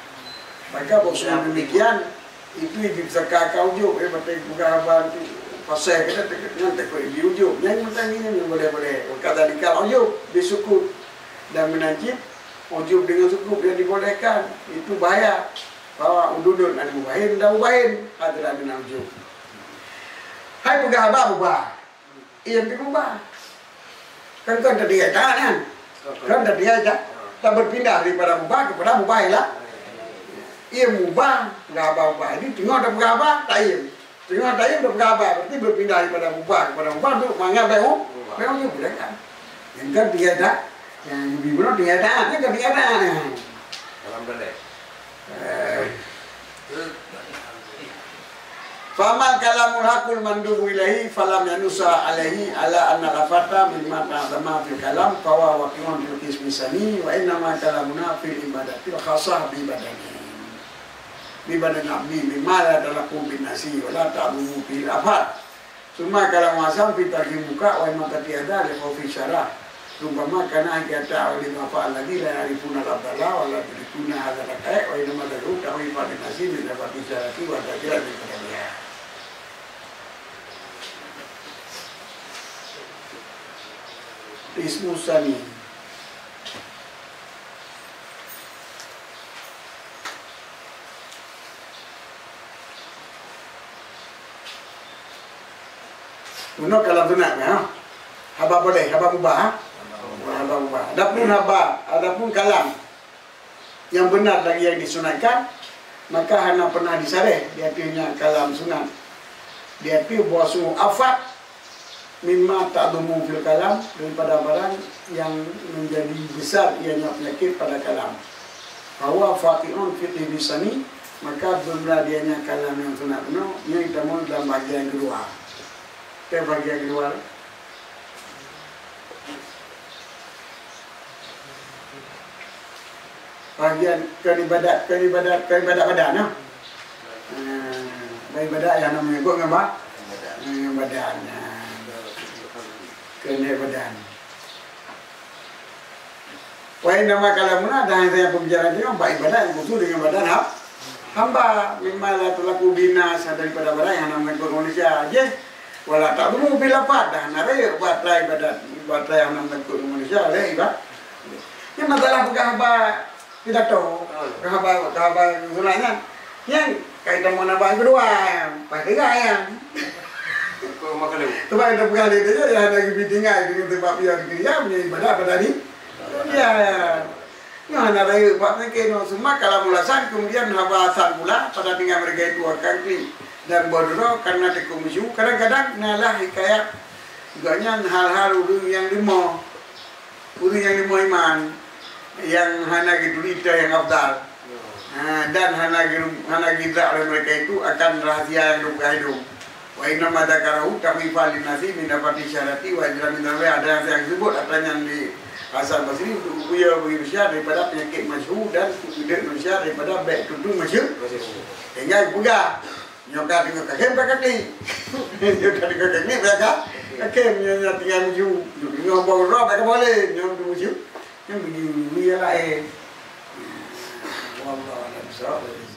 Maka bak demikian, itu disangka ka ujub, eh, batèe peugah haba tu fasih, kita nyan takut di ujub. Nyan mantong nyan boleh-boleh. Wa kadzalika ujub bisukut. Dan meunan cit ujub dengan sukut yang dibolehkan, itu bahaya. Bahwa ududun al mubahin dan mubahin adalah dengan ujub. Hai peugah haba mubah. Iya, pih mubah. Kan, kan tadi ya, kan? Kan tadi ya, tak berpindah daripada mubah kepada mubah lah. Iya, mubah, peugah haba mubah. Jadi, teungoh tapeugah haba, tak iya. Teungoh tapeugah haba, berarti berpindah daripada mubah kepada mubah untuk mangat baik, baik, baik, kan? Yang kan dia tak, yang lebih benar dia tak, kan dia tak. Alhamdulillah. Eh. Fama kalamul haqqul mandubu ilaihi falam yanussa alaihi ala anna lafata mimma ta'zama fil kalam fahuwa waqi'un fil qismi sani wa innama kalamuna fil ibadatil khasah bi badani. Bi badani abdi mimma la talaqu bin nasi wa la ta'zumu fil afat. Summa kalam Hasan fi tarhim buka wa imma tatiada li khaufi syarah. Rubbama kana hikayata awli ma fa'al ladzi la ya'rifuna lafdala wa la yudrikuna hadza daqaiq wa innama daru ta'wi fa bin nasi min dafati syarati wa dajjal min kadamiha. Ismu sani. Bunoe kalam sunat, ha? Haba boleh, haba mubah, ha? Haba mubah. Adapun haba, adapun kalam yang benar lagi yang disunatkan, maka hana pernah disareh di ateueh nyan kalam sunat. Di ateueh bahwa sungguh afat mimma ta'zumu fil kalam, daripada barang yang menjadi besar ianya penyakit pada kalam. Bahwa faqi'un fi qismi sani, maka beuna dianya kalam yang sunat bunoe, nyan tamong dalam bahagian kedua. Teuh bahagian kedua. Bahagian keu ibadat, keu ibadat, keu ibadat badan, nah. Ah, beribadat nyang na meunyoe ngon ba-, ngon badan, nah. Keu badan. Wa innama kalamuna, dan hanya pembicaraan dia bak ibadat yang khusus dengan badan ha-, hamba. Mimma la talaqu bin nas, daripada barang yang na meunyoe ngon manusia. Jih, wala ta'zumu bil lafaz, dan hana rayeuk bak atra ibadat, bak atra nyang na meunyoe ngon manusia, lé ibadat. Ini masalah peugah haba pidato, peugah haba, peugah haba sunat nyan. Nyan, kaitan ngon haba keudua, nyan, paih teuga nyan. Keu makhluk. Sebab kita peugah lé tadi, ya, ada geubi tinggai dengan sebab dia di dunia, punya ibadah pada ni. Ya, ya. Nyoe hana rayeuk bak peunyakét nyoe. Cuma kalau mulasan, kemudian haba san pula pada tinggai mereka itu akan klik dan boh droe karena teukeumeusyu. Kadang-kadang nalah hikayat juga nyan hal-hal ureuëng nyang leumo, ureuëng nyang leumo iman, nyang hana geuturi teuh nyang afdal. Ha, dan hana geu-, hana geudrak oleh mereka itu akan rahasia nyang geupeugah lom. Wa inna ma dzakarahu takhwifan linnasi min daf'ati syarati wa ijra min dzalika, ada yang saya sebut atra nyan di Hasan Basri untuk geukuyue bagi manusia daripada penyakit masyhur dan untuk geudek manusia daripada bek tutu masyhur. Sehingga peugah, nyoe ka deungoe kakém bak kaki. Nyoe ka deungoe kakém bak ka-, kakém, nyoe, nyoe tinggai meunyoe. Nyoe boh droe bak ka boleh, nyoe tu meunyoe. Nyoe bagi ya laén. Wallahu a'lam bishawab.